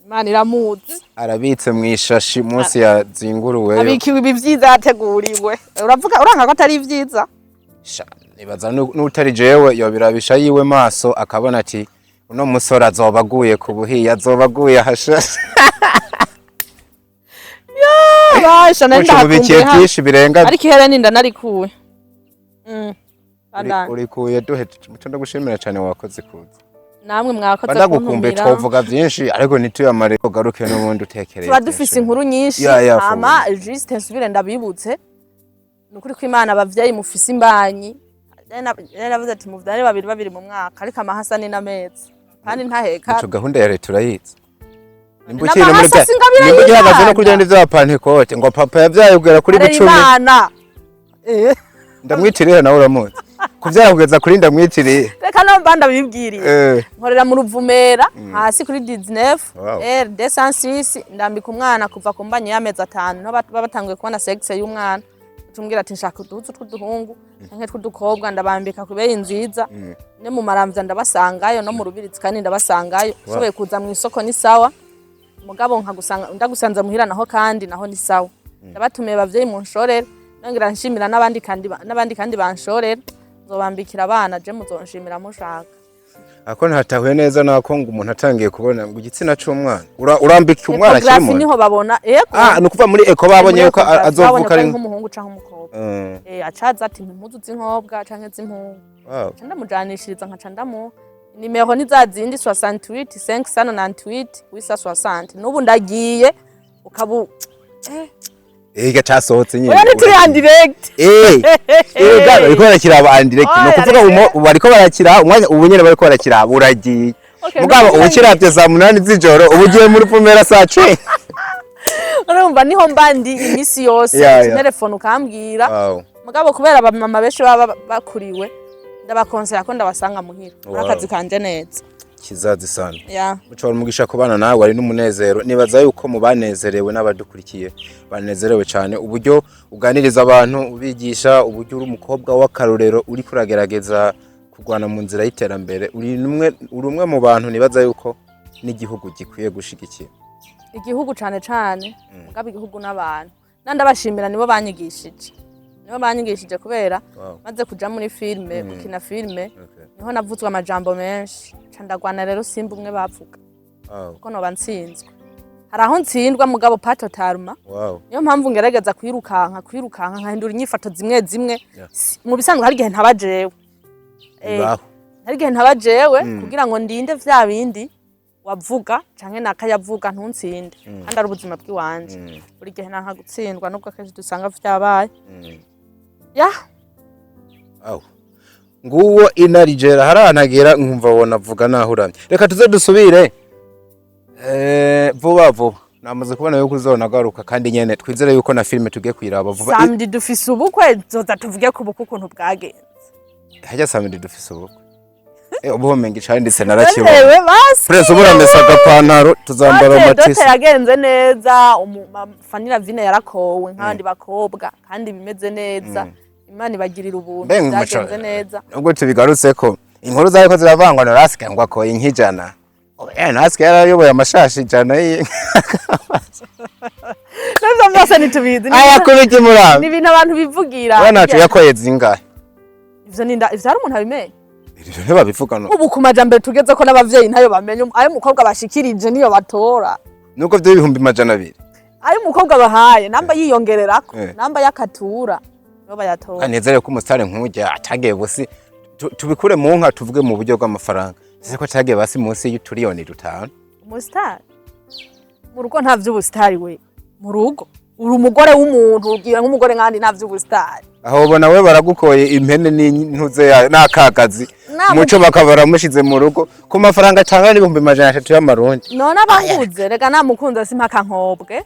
Imana iramuzi. Arabitse mu ishashi munsi ya zinguruweyo. Abikiwe ibi vyiza yateguriwe. Uravuga uranga ko atari vyiza. Sha, nibaza n'utari jewe yobirabisha yiwe maso akabona ati uno musore azoba aguye ku buhiye, azoba aguye ahashashe. Basha nari Muco, mubikiye ndahakumbuye hano. byinshi birenga. Ariko ihereni ndanarikuye. Bandanye. Urikuye duhe. Muco, ndagushimira cyane, wakoze kuza. Namwe mwakoze Ndagukumbuye. kuntumira. Twovuga byinshi ariko ntituyamare, ugaruke n'ubundi utekereye Tuba dufise byinshi. inkuru nyinshi. Ya, Hama juste nsubire ndabibutse, ni ukuri ko Imana, abavyeyi mufise imbanyi, nari navuze ati muvyare babiri babiri mu mwaka, ariko amahasa ni n'amezi kandi ntaheka. Muco, gahunda ya leta urayizi. Nimba N'amahasa ukiri muri bya singabira nimba ugihagaze no y'Imana. kurya ndi bya Pantekote ngo papa yabyaye kugera kuri Arera 10. Imana. Ndamwitiriye nawe uramuzi kubyara kugeza kuri ndamwitiriye. Reka no mba ndabibwiriye. Nkorera mu Ruvumera hasi kuri 19 R 206. Ndambika umwana kuva ku mbanyi y'amezi 5, niho baba batanguye kubona sexe y'umwana. Tumbwira ati nshaka uduhuzu tw'uduhungu canke tw'udukobwa, ndabambika ku beyi nziza. No mu Maramvya ndabasangayo, no mu Rubirizi kandi ndabasangayo. Ushoboye kuza mu isoko ni sawa, mugabo nkagusanga ndagusanze muhira naho kandi naho ni sawa. Ndabatumiye bavyeyi munshorere, nongera nshimira n'abandi kandi banshorere, nzobambikira abana. Je muzonshimira mushaka. Ako ntatahuye neza nako ngo umuntu atangiye kubona ngo igitsina c'umwana, urambika umwana akiri Échographie muto? Niho babona, ego. Ah, ni ukuva muri écho babonye yuko Muri azovuka babonye ko ari ari nk'umuhungu canke umukobwa. Acaza ati impuzu z'inkobwa canke z'impungu. Nca ndamujanishiriza, nkaca ndamuha nimero, ni za zindi 68 598 860. N'ubu ndagiye ukabu. Ega casohotse nyine. Oya, ntituri en direct. Ga bariko barakiraba en direct. Ni Oya, ukuvuga ubu bariko barakira umwanya ubu nyene bariko barakiraba uragiye. Okay, Mugabo n'ubu ubu kiravye saa 8 z'ijoro, ubu ugiye muri Pumera saa 10. Urumva niho mba ndi iminsi yose. Telefone ukambwira. Mugabo kubera abamama benshi baba bakuriwe, ndabakonsera ko ndabasanga muhira. Akazi kanje neza. Kizazi sana. Ya. Muco, umugisha kubana nawe ari n'umunezero. Nibaza yuko mu banezerewe n'abadukurikiye banezerewe cyane uburyo uganiriza abantu, ubigisha uburyo uri umukobwa w'akarorero, uri kuragerageza. Kurwana mu nzira y'iterambere, uri umwe mu bantu nibaza yuko n'igihugu gikwiye gushigikira. Igihugu cane cane, mugabo igihugu n'abantu nandabashimira, nibo banyigishije kubera maze kuja muri filime, gukina filime, niho navuzwe amajambo menshi, ca ndagwana rero simba umwe bavuga kuko noba ntsinzwe. Hari aho ntsindwa, mugabo pas totalement. Niyo mpamvu ngerageza kwirukanka nkahindura inyifato zimwe zimwe. Mu bisanzwe hari igihe ntaba jewe. Bibaho. Hari igihe ntaba jewe kugira ngo ndinde vya bindi wavuga canke nakayavuga ntuntsinde, kandi ari ubuzima bw'iwanje. Buri gihe nanka gutsindwa, nubwo akenshi dusanga vyabaye. Ya. Aho nguwo inarijera haranagera nkumva wona avuga naho uramye. Reka tuze dusubire vuba vuba. Namaze kubona yuko uzonagaruka, kandi nyene twizere yuko na filime tugiye kuyiraba vuba. Samedi dufise ubukwe, zoza tuvuge ku bukwe ukuntu bwagenze. Hajya samedi dufise ubukwe. Ubu homenga icanditse narakibona. Ewe basi. Press ubu uramesa agapantaro, tuzambara Dote amatisi. yagenze neza. Fanny Lavine yarakowe nk'abandi bakobwa kandi bimeze neza. Imana ibagirira ubuntu. Mbe Byagenze neza. Nubwo tubigarutseko, inkuru zariko ziravangwa, Norasike ngo akoye ink'ijana. Norasike yarayoboye amashashi 100 y'inka. N'ivyo byose ntitubizi. Aya kubiki Ni murabo ibintu abantu bivugira. we nacu yakoye zingahe? Ivyo ni ivyo hari umuntu abimenya? Ivyo ntibabivuga no. Ubu ku majambere tugeze ko n'abavyeyi ntayo bamenya, ayo umukobwa bashikirije niyo batora. Nuko vyo 200,000. Ayo umukobwa bahaye namba yiyongererako, namba yakatura, niyo bayatora. Kanezere ko umusitari nk'ujya atagiye busi, tubikure mu nka, tuvuge mu buryo bw'amafaranga, ese ko atagiye basi munsi y'uturiyoni 5? Umusitari mu rugo nta vy'ubusitari. We mu rugo uri umugore w'umuntu, ugiye nk'umugore nkandi, nta vy'ubusitari. Aho ubona we baragukoye impene n'intuze yayo n'akagazi, muco bakaba baramushize mu rugo ku mafaranga atangana n'300,000 y'amarundi. None abankuze rega namukunze, simpaka nkobwe.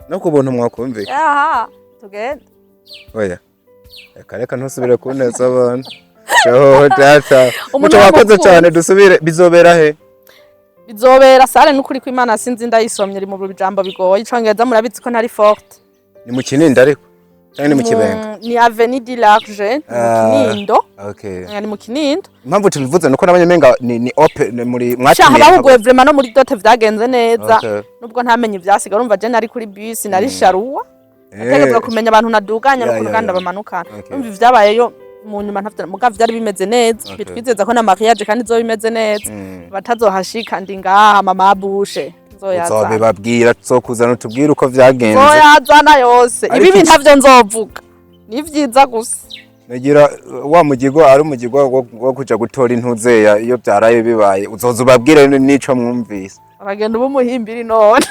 No ku buntu mwakumvika. Aha tugende. Oya, reka reka, ntusubire kuneza abantu. Yo data. Umuntu Muco wakoze w'umukunzi. cyane. Dusubire, bizobera he? Bizobera salle, n'ukuri kw'Imana sinzi, ndayisomye iri mu bijambo bigoye, icongereza murabizi ko ntari forte. Ni mu Kinindo ariko cyangwa ni mu Kibenga? Ni avenue du Large, ni mu Kinindo. Ni mu Kinindo. Impamvu tubivuze nuko nabonye menga ni open, ni muri Shaha mwatumiye. Bahuguye vraiment, no muri dote vyagenze neza. Nubwo ntamenye ivyasiga, urumva je nari kuri bus, nari sharuwa, nategetswe kumenya abantu naduganya n'ukuntu kandi bamanukana. Urumva ivyabayeyo mu nyuma ntavyo, muga vyari bimeze neza. Bitwizeza ko na mariage kandi izoba imeze neza. Batazohashika, ndi ngaha, mama bushe nzoyazana. Uzobibabwira, tuzokuzana utubwire uko vyagenze. Nzoyazana yose. Ariko Ibibi ntavyo nzovuga, ni vyiza gusa. Nagira wa mugigo ari umugigo wo kuja gutora intuzeya iyo byaraye bibaye, uzoza ubabwire n'ico mwumvise. Uragenda uba umuhimbiri none.